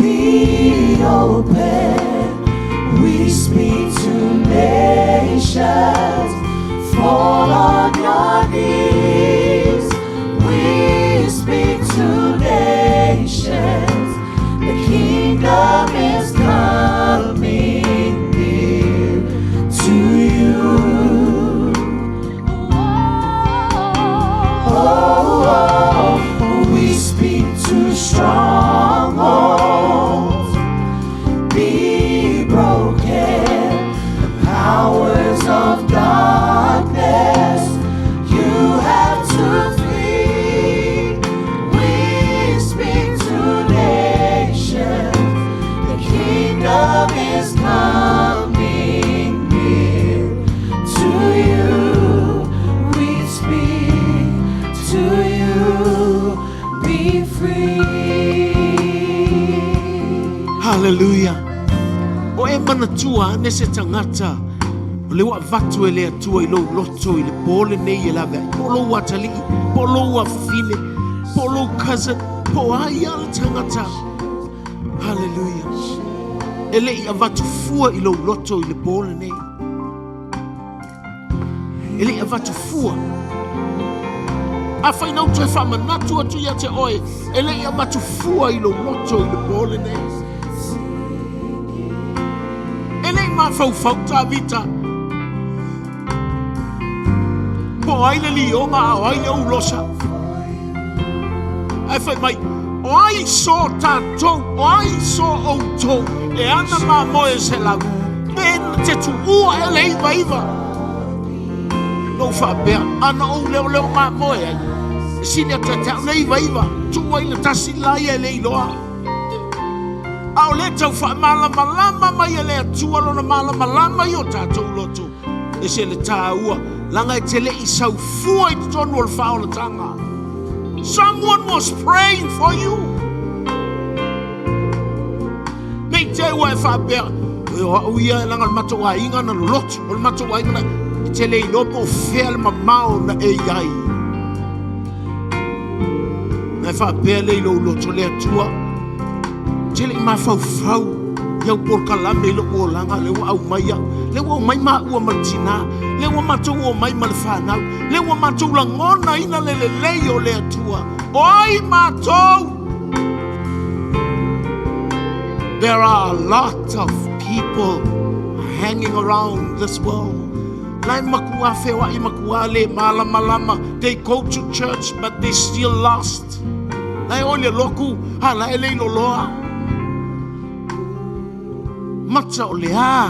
be open. We speak to nations, fall on your knees. We speak to nations, the kingdom is coming near to you. Oh, oh, we speak to strongholds, be broken. The powers of darkness, you have to flee. We speak to nations, the kingdom is coming near to you. We speak to you, be free. Hallelujah. O e manatua ane se tagata o le ua avatu e le Atua i lou loto i le po lenei e laveai, po o lou atalii, po o lou afafine, po o lou cousin, po o ai lava le tagata. Hallelujah. E le i avatu fua i lou loto i le po lenei. E le i avatu fua. Afai na ou toe faamanatu atu ia te oe, e le i avatu fua i lou loto i le po lenei. E le i mafaufau Tavita po o ai le lioga a o ai le ulosa. Ae fai mai, o ai so tatou, o ai so outou e ana mamoe e 100, pe te tuua e le 99. Na ou faapea, a na ou leoleo mamoe ai, e sili atu ia te au le 99, tuu ai le tasi la ia e le iloa. A o lea e tau faamalamalama mai e le Atua lona malamalama i o tatou loto, e ese le taua, leaga e te le i sau fua i totonu o le faaolataga. Someone was praying for you. Ne i te i ua e faapea, e o au ia leaga o le matou aiga na loloto, o le matou aiga na... E te le iloa po o fea le mamao na e i ai. Na e faapea lea i lou loto, le Atua, ou te le i mafaufau i au polokalame i lou olaga, lea ua aumai au, lea ua aumai maua ma le tinā, lea ua matou omai ma le fanau, lea ua matou lagonaina le lelei o le Atua. O ai matou? There are a lot of people hanging around this world. La e matua feoai matua le malamalama. They go to church but they still lost. La e o i le lotu, a la e le iloloa. Mata o le a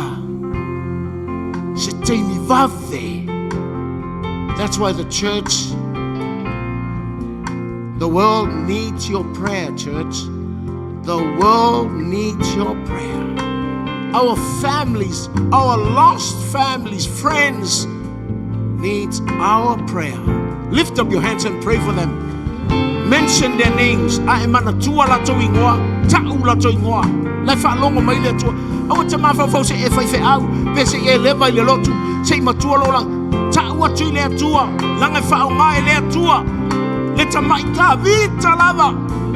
se taimi vave. That's why the church, the world needs your prayer, church. The world needs your prayer. Our families, our lost families, friends, needs our prayer. Lift up your hands and pray for them. Mention their names. A e manatua latou igoa, ta'u latou igoa. La e faalogo mai le Atua. Aua te mafaufau se i e faifeau, pe se i e leva i le lotu, se i matua lou olaga. Ta'u atu i le Atua, leaga e faaaoga e le Atua le tama'i Tavita lava.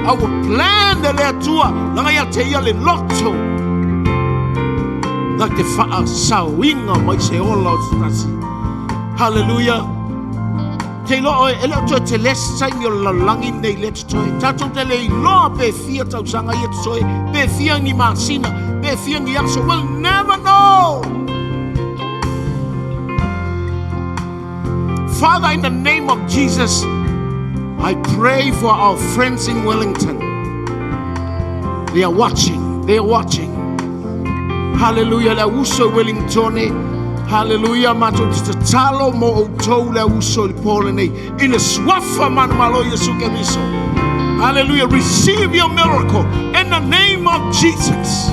A ua plan e le Atua, leaga ia te ia le loto na te faasaoina mai se ola o se tasi. Hallelujah. Te iloa oe, e le o toe tele se taimi o le lalolagi lenei lea totoe. Tatou te le iloa pe fia tausaga ia totoe, pe fia ni masina, pe fia ni aso. We'll never know. Father, in the name of Jesus, I pray for our friends in Wellington. They are watching. They are watching. Hallelujah. Le au uso i Wellington. Hallelujah. Matou te tatalo mo outou le au uso i le po lenei. I le suafa manumalo o Iesu Keriso. Hallelujah. Receive your miracle in the name of Jesus.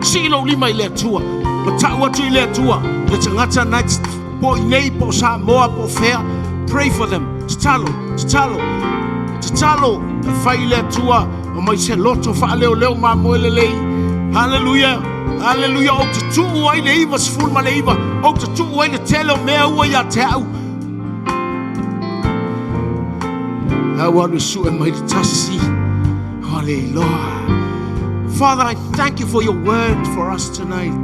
Sii lou lima i le Atua. Ma ta'u atu i le Atua. Le tagata na po i nei, po o Samoa, po o fea. Pray for them. Tatalo, tatalo, tatalo. E fai i le Atua. Aumai se loto faaleoleo mamoe lelei. Hallelujah. Hallelujah. Ou te tuu ai le 99. Ou te tuu ai le tele o mea ua ia te au. Au alu e sue mai le tasi. O le iloa. Father, I thank you for your word for us tonight.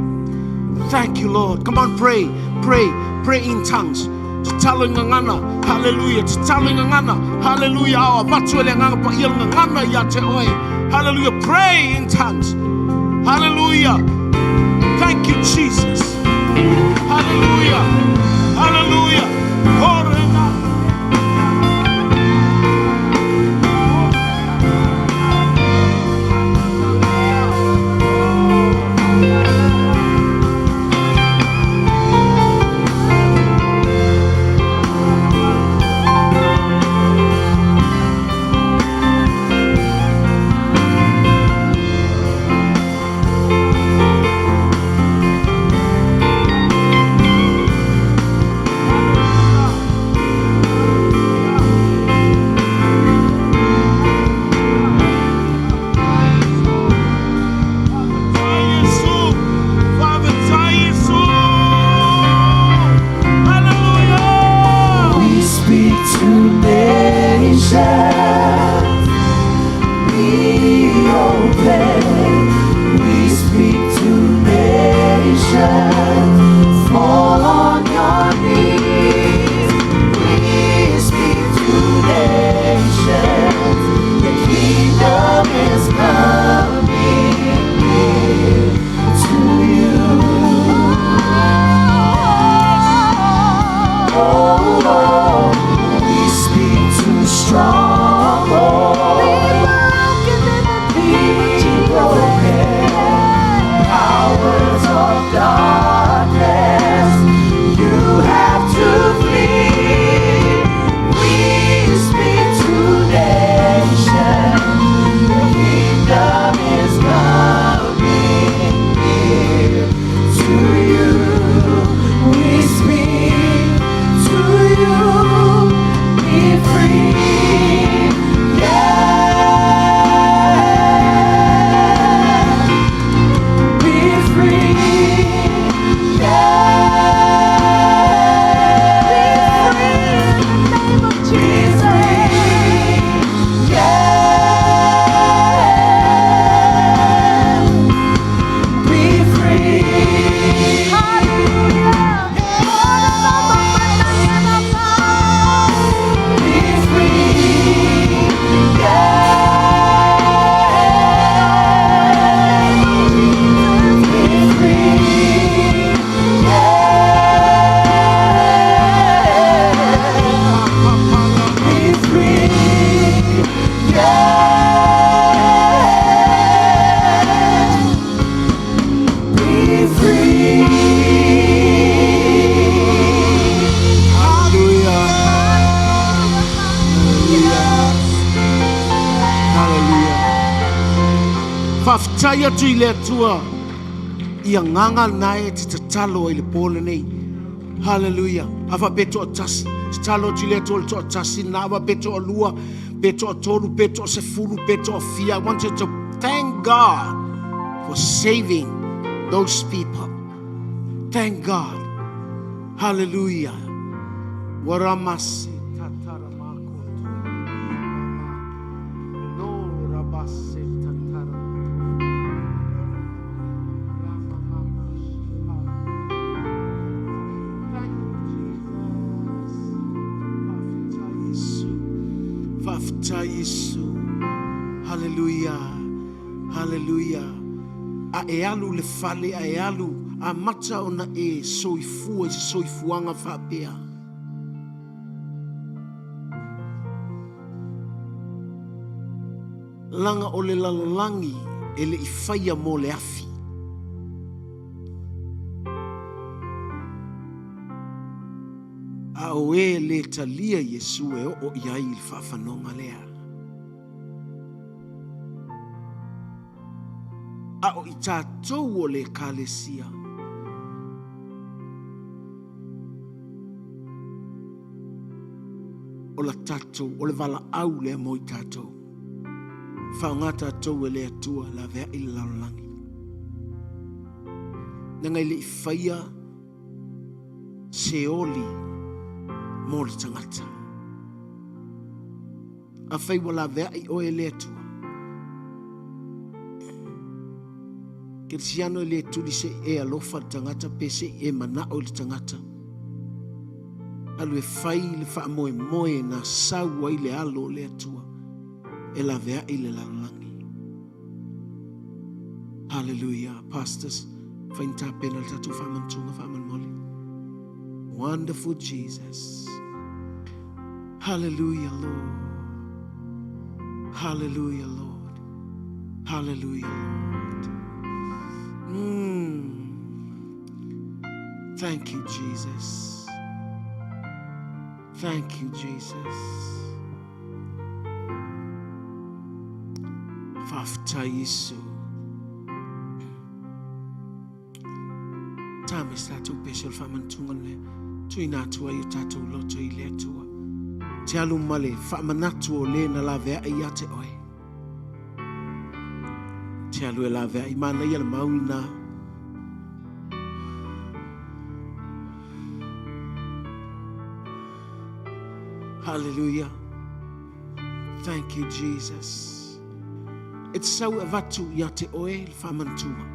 Thank you, Lord. Come on, pray, pray, pray in tongues. Tatalo i gagana. Hallelujah. Tatalo i gagana. Hallelujah. Ao avatu e le Agaga Paia le gagana ia te oe. Hallelujah. Pray in tongues. Hallelujah. Thank you, Jesus. Hallelujah. Hallelujah. Horena. Faafetai atu i le Atua i agaga lena e te tatalo ai i le po lenei. Hallelujah. A faapea e toatasi, tatalo atu i le Atua le toatasi lena. A faapea e toalua, pe toatolu, pe toasefulu, pe toafia. I want you to thank God for saving those people. Thank God. Hallelujah. Waramasi tatara makoto. No rabase tatara. Rama mama shiha. Thank you, Jesus. Faafetai Yesu. Faafetai Yesu. Hallelujah. Hallelujah. A e alu i le fale, a e alu, amata ona e soifua i se soifuaga faapea. Laga o le lalolagi e le i faia mo le afi. A o e le talia Iesu e oo i ai i le faafanoga lea. A o i tatou o le Ekalesia. O la tatou, o le valaau lea mo i tatou. Faaaoga tatou e le Atua laveai le lalolagi. Leaga e le i faia se oli mo le tagata. Afai ua laveai oe e le Atua, Kerisiano e le tuli se i e alofa le tagata pe se i e manao i le tagata. Alu e fai le faamoemoe na sau ai le alo o le Atua e laveai le lalolagi. Hallelujah. Pastors, fai ni tapena le tatou faamanatuga faamolemole. Wonderful Jesus. Hallelujah, Lord. Hallelujah, Lord. Hallelujah, Lord. Thank you, Jesus. Thank you, Jesus. Faafetai Iesu. Tā me se tatou pese o le faamanatuga lea. Tuuina atu ai o tatou loto i le Atua. Te alu ma le faamanatu o le na laveai ia te oe. Te alu e laveai manaia le mau lena. Hallelujah. Thank you, Jesus. E te sau e avatu ia te oe le faamanatuga.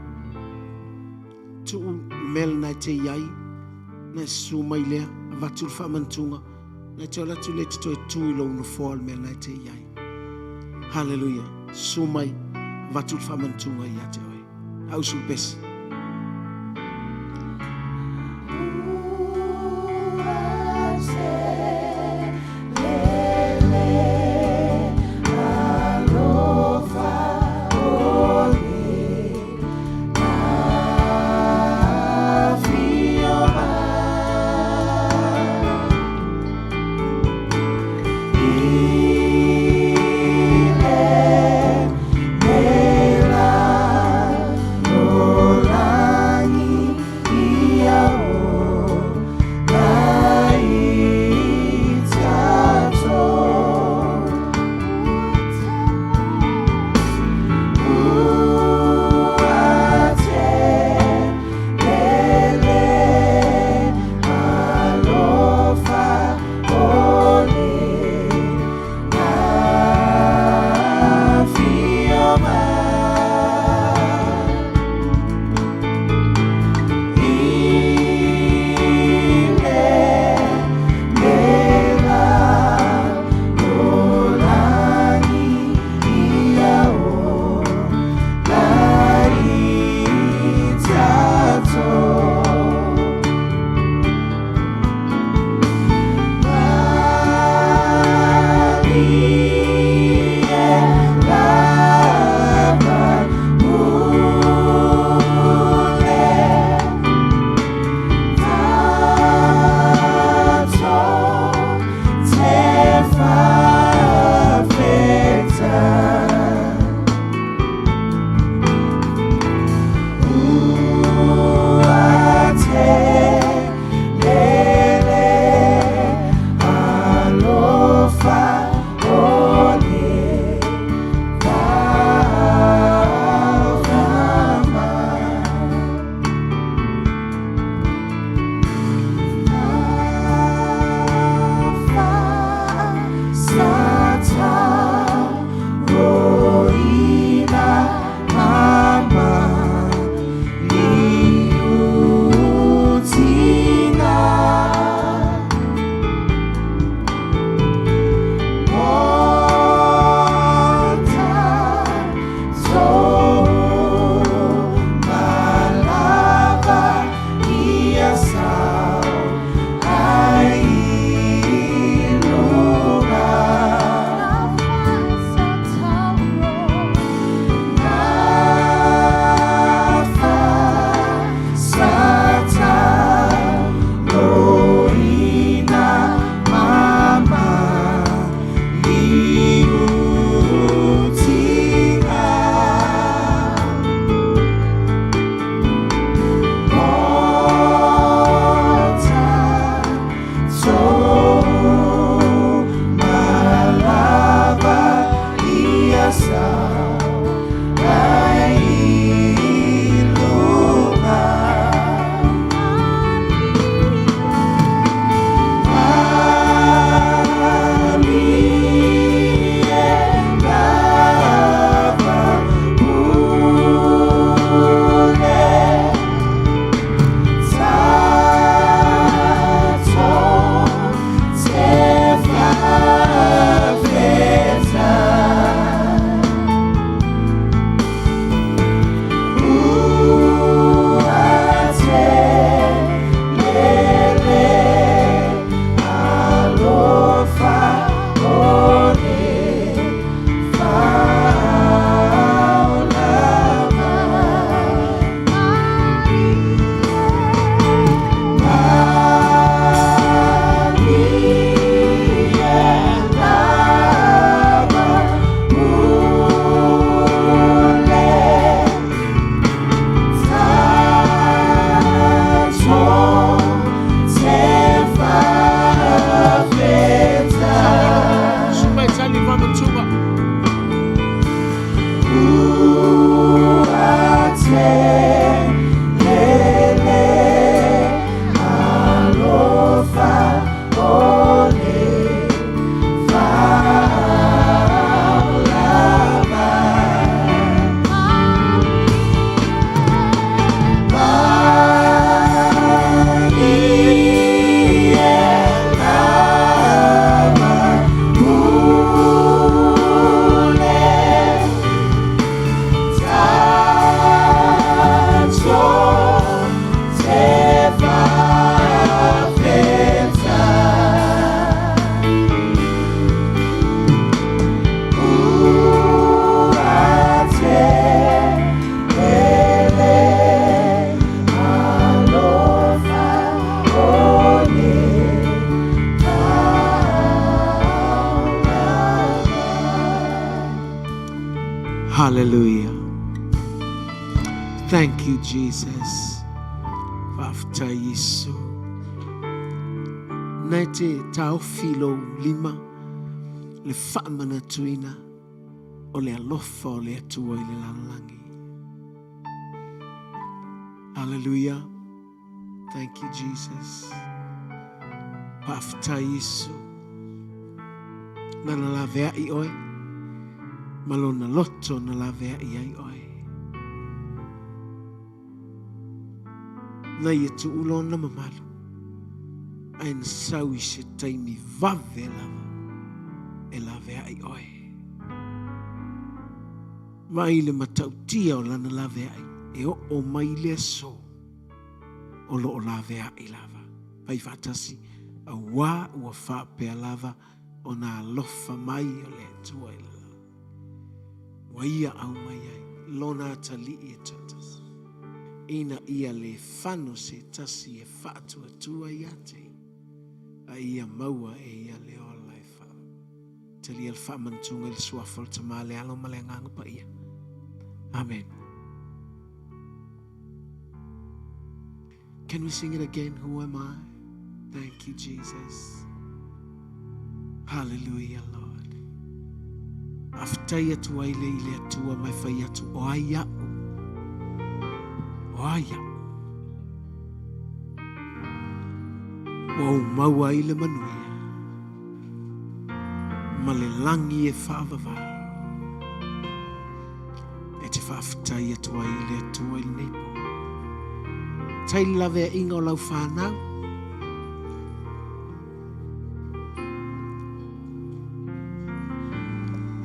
Tuu le mea lena e te i ai, na e susu mai lea, avatu le faamanatuga, na e te ola atu lea e te toe tu i lou nofoa o le mea lena e te i ai. Hallelujah. Susu mai, avatu le faamanatuga ia te oe. Ausu le pese. Jesus. Faafetai Iesu. Na e te taofi lou lima le faamanatuina o le alofa o le Atua i le lalolagi. Hallelujah. Thank you, Jesus. Faafetai Iesu. Nana laveai oe, ma lona loto na laveai ai oe. Na ia tuu lona mamalu, ae na sau i se taimi vave lava e laveai oe. Mai le matautia o lana laveai e oo mai le aso o lo o laveai lava. Fai faatasi, auā ua faapea lava ona alofa mai o le Atua i le lalolagi. Ua ia aumai ai lona atalii e toatasi, ina ia le fano se tasi e faatuatua ia te ia, a ia maua e ia le ola e faa. Talia le faamanatuga i le suafa o le Tama, le Alo ma le Agaga Paia. Amen. Can we sing it again? Who am I? Thank you, Jesus. Hallelujah, Lord. Faafetai atu ai le i le Atua mai fai atu o ai a'u. O ai a'u. Ua ou maua ai le manuia ma le lagi e faavavau. E te faafetai atu ai i le Atua i lenei po. Tai le laveaiga o lau whanau.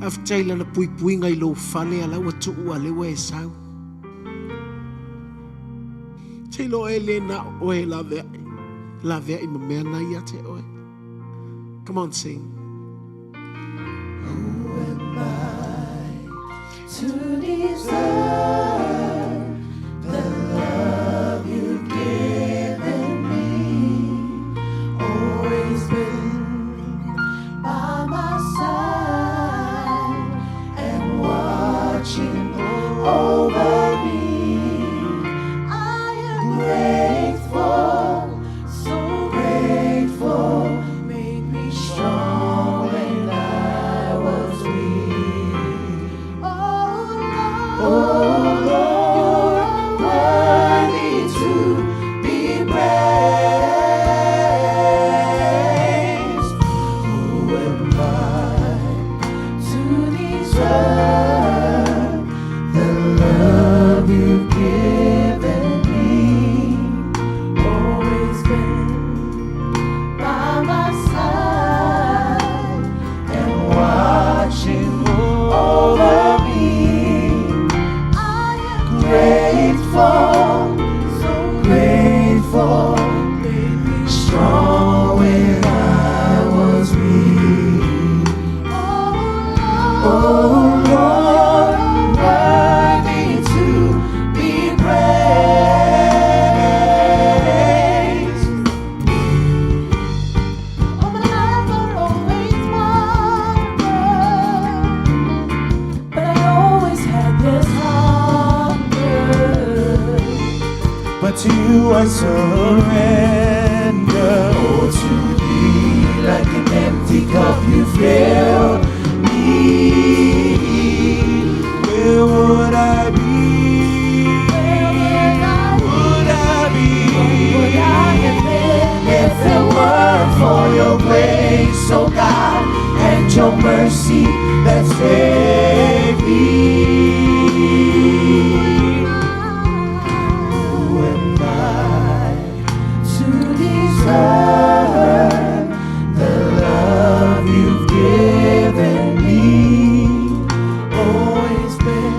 Faafetai lana puipuiga i lou fale a la ua tuu a le ua e sau. Te lo e le na oe laveai. Laveai ma mea na ia te oe. Come on, sing. Who am I to deserve the love you've given me? Always been by my side and watching over me. I am grateful, so grateful. Made me strong when I was weak. Oh Lord, you're worthy to be praised. Who am I to deserve the love you've given me? Always been by my side and watching over me. I am grateful, so grateful. Made me strong when I was weak. Oh Lord, worthy to be praised. All my life I always wondered, but I always had this hunger. But to you I surrender. Oh, to thee, like an empty cup you fill me. Where would I be? Where would I be? Would I be? Would I have been if it weren't for your grace, oh God, and your mercy that saved me? Who am I to deserve the love you've given me? Always been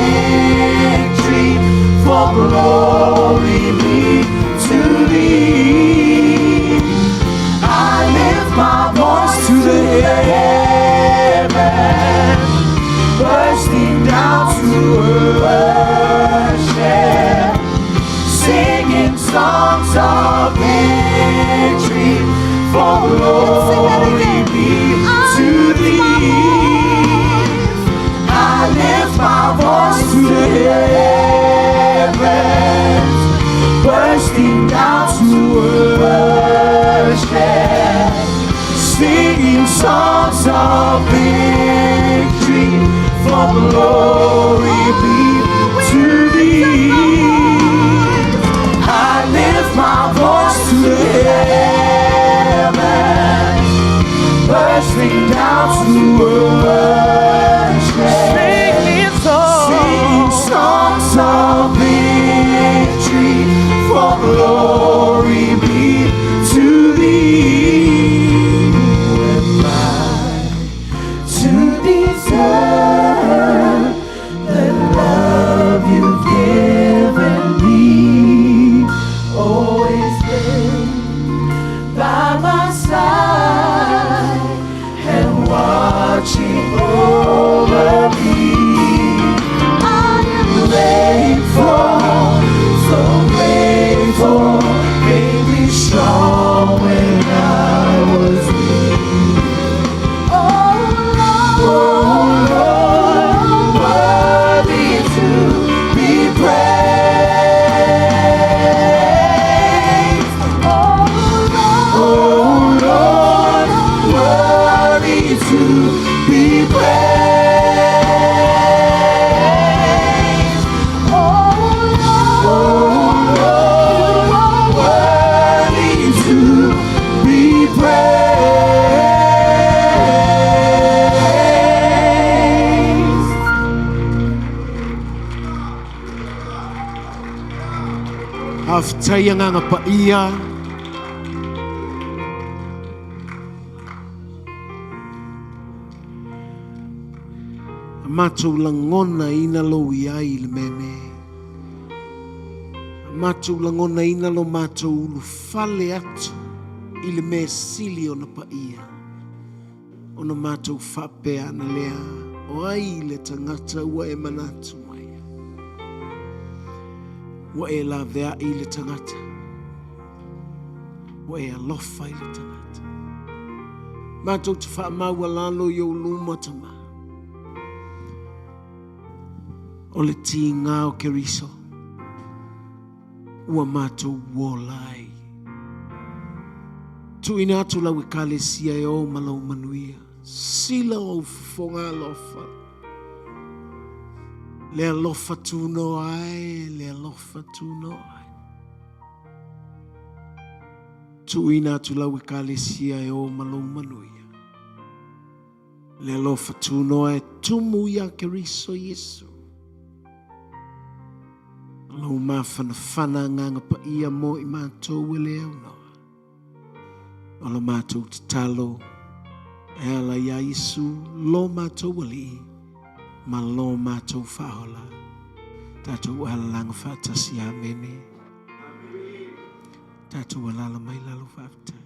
victory, for glory be to thee. I lift my voice to the heavens, bursting down to worship, singing songs of victory, for glory be to thee. I lift my voice to the heavens, bursting down to worship, singing songs of victory, for glory be to thee. I lift my voice to the heavens, bursting down to worship, singing songs of victory, for glory be to thee. Who am I to deserve the love you've given me? Always been by my side and watching over me. I am grateful, so grateful. Made me strong when I was weak. Oh Lord, worthy to be praised. Oh Lord, worthy to be praised. Oh Lord, worthy to be praised. Faafetai agaga paia. A matou lagonaina lou i ai i le mea nei. A matou lagonaina lo matou ulufale atu i le mea sili ona paia. Ona matou faapea ana lea, o ai le tagata ua e manatu mai ai. Ua e laveai i le tagata. Ua e alofa i le tagata. Matou te faamaualalo i ou luma Tamā. O le tiga o Keriso ua matou ola ai. Tuuina atu lau ekalesia e o ma lou manuia. Sila ou fofoga alofa. Le alofa tunoa e, le alofa tunoa e. Tuuina atu lau ekalesia e o ma lou manuia. Le alofa tunoa e tumu ia Keriso Iesu. Lou mafanafana agaga paia mo i matou e le aunoa. O la matou tatalo e ala iā Iesu lo matou Alii ma lo matou Faaola. Tatou alalaga faatasi. Amene. Tatou alala mai lalo faafetai.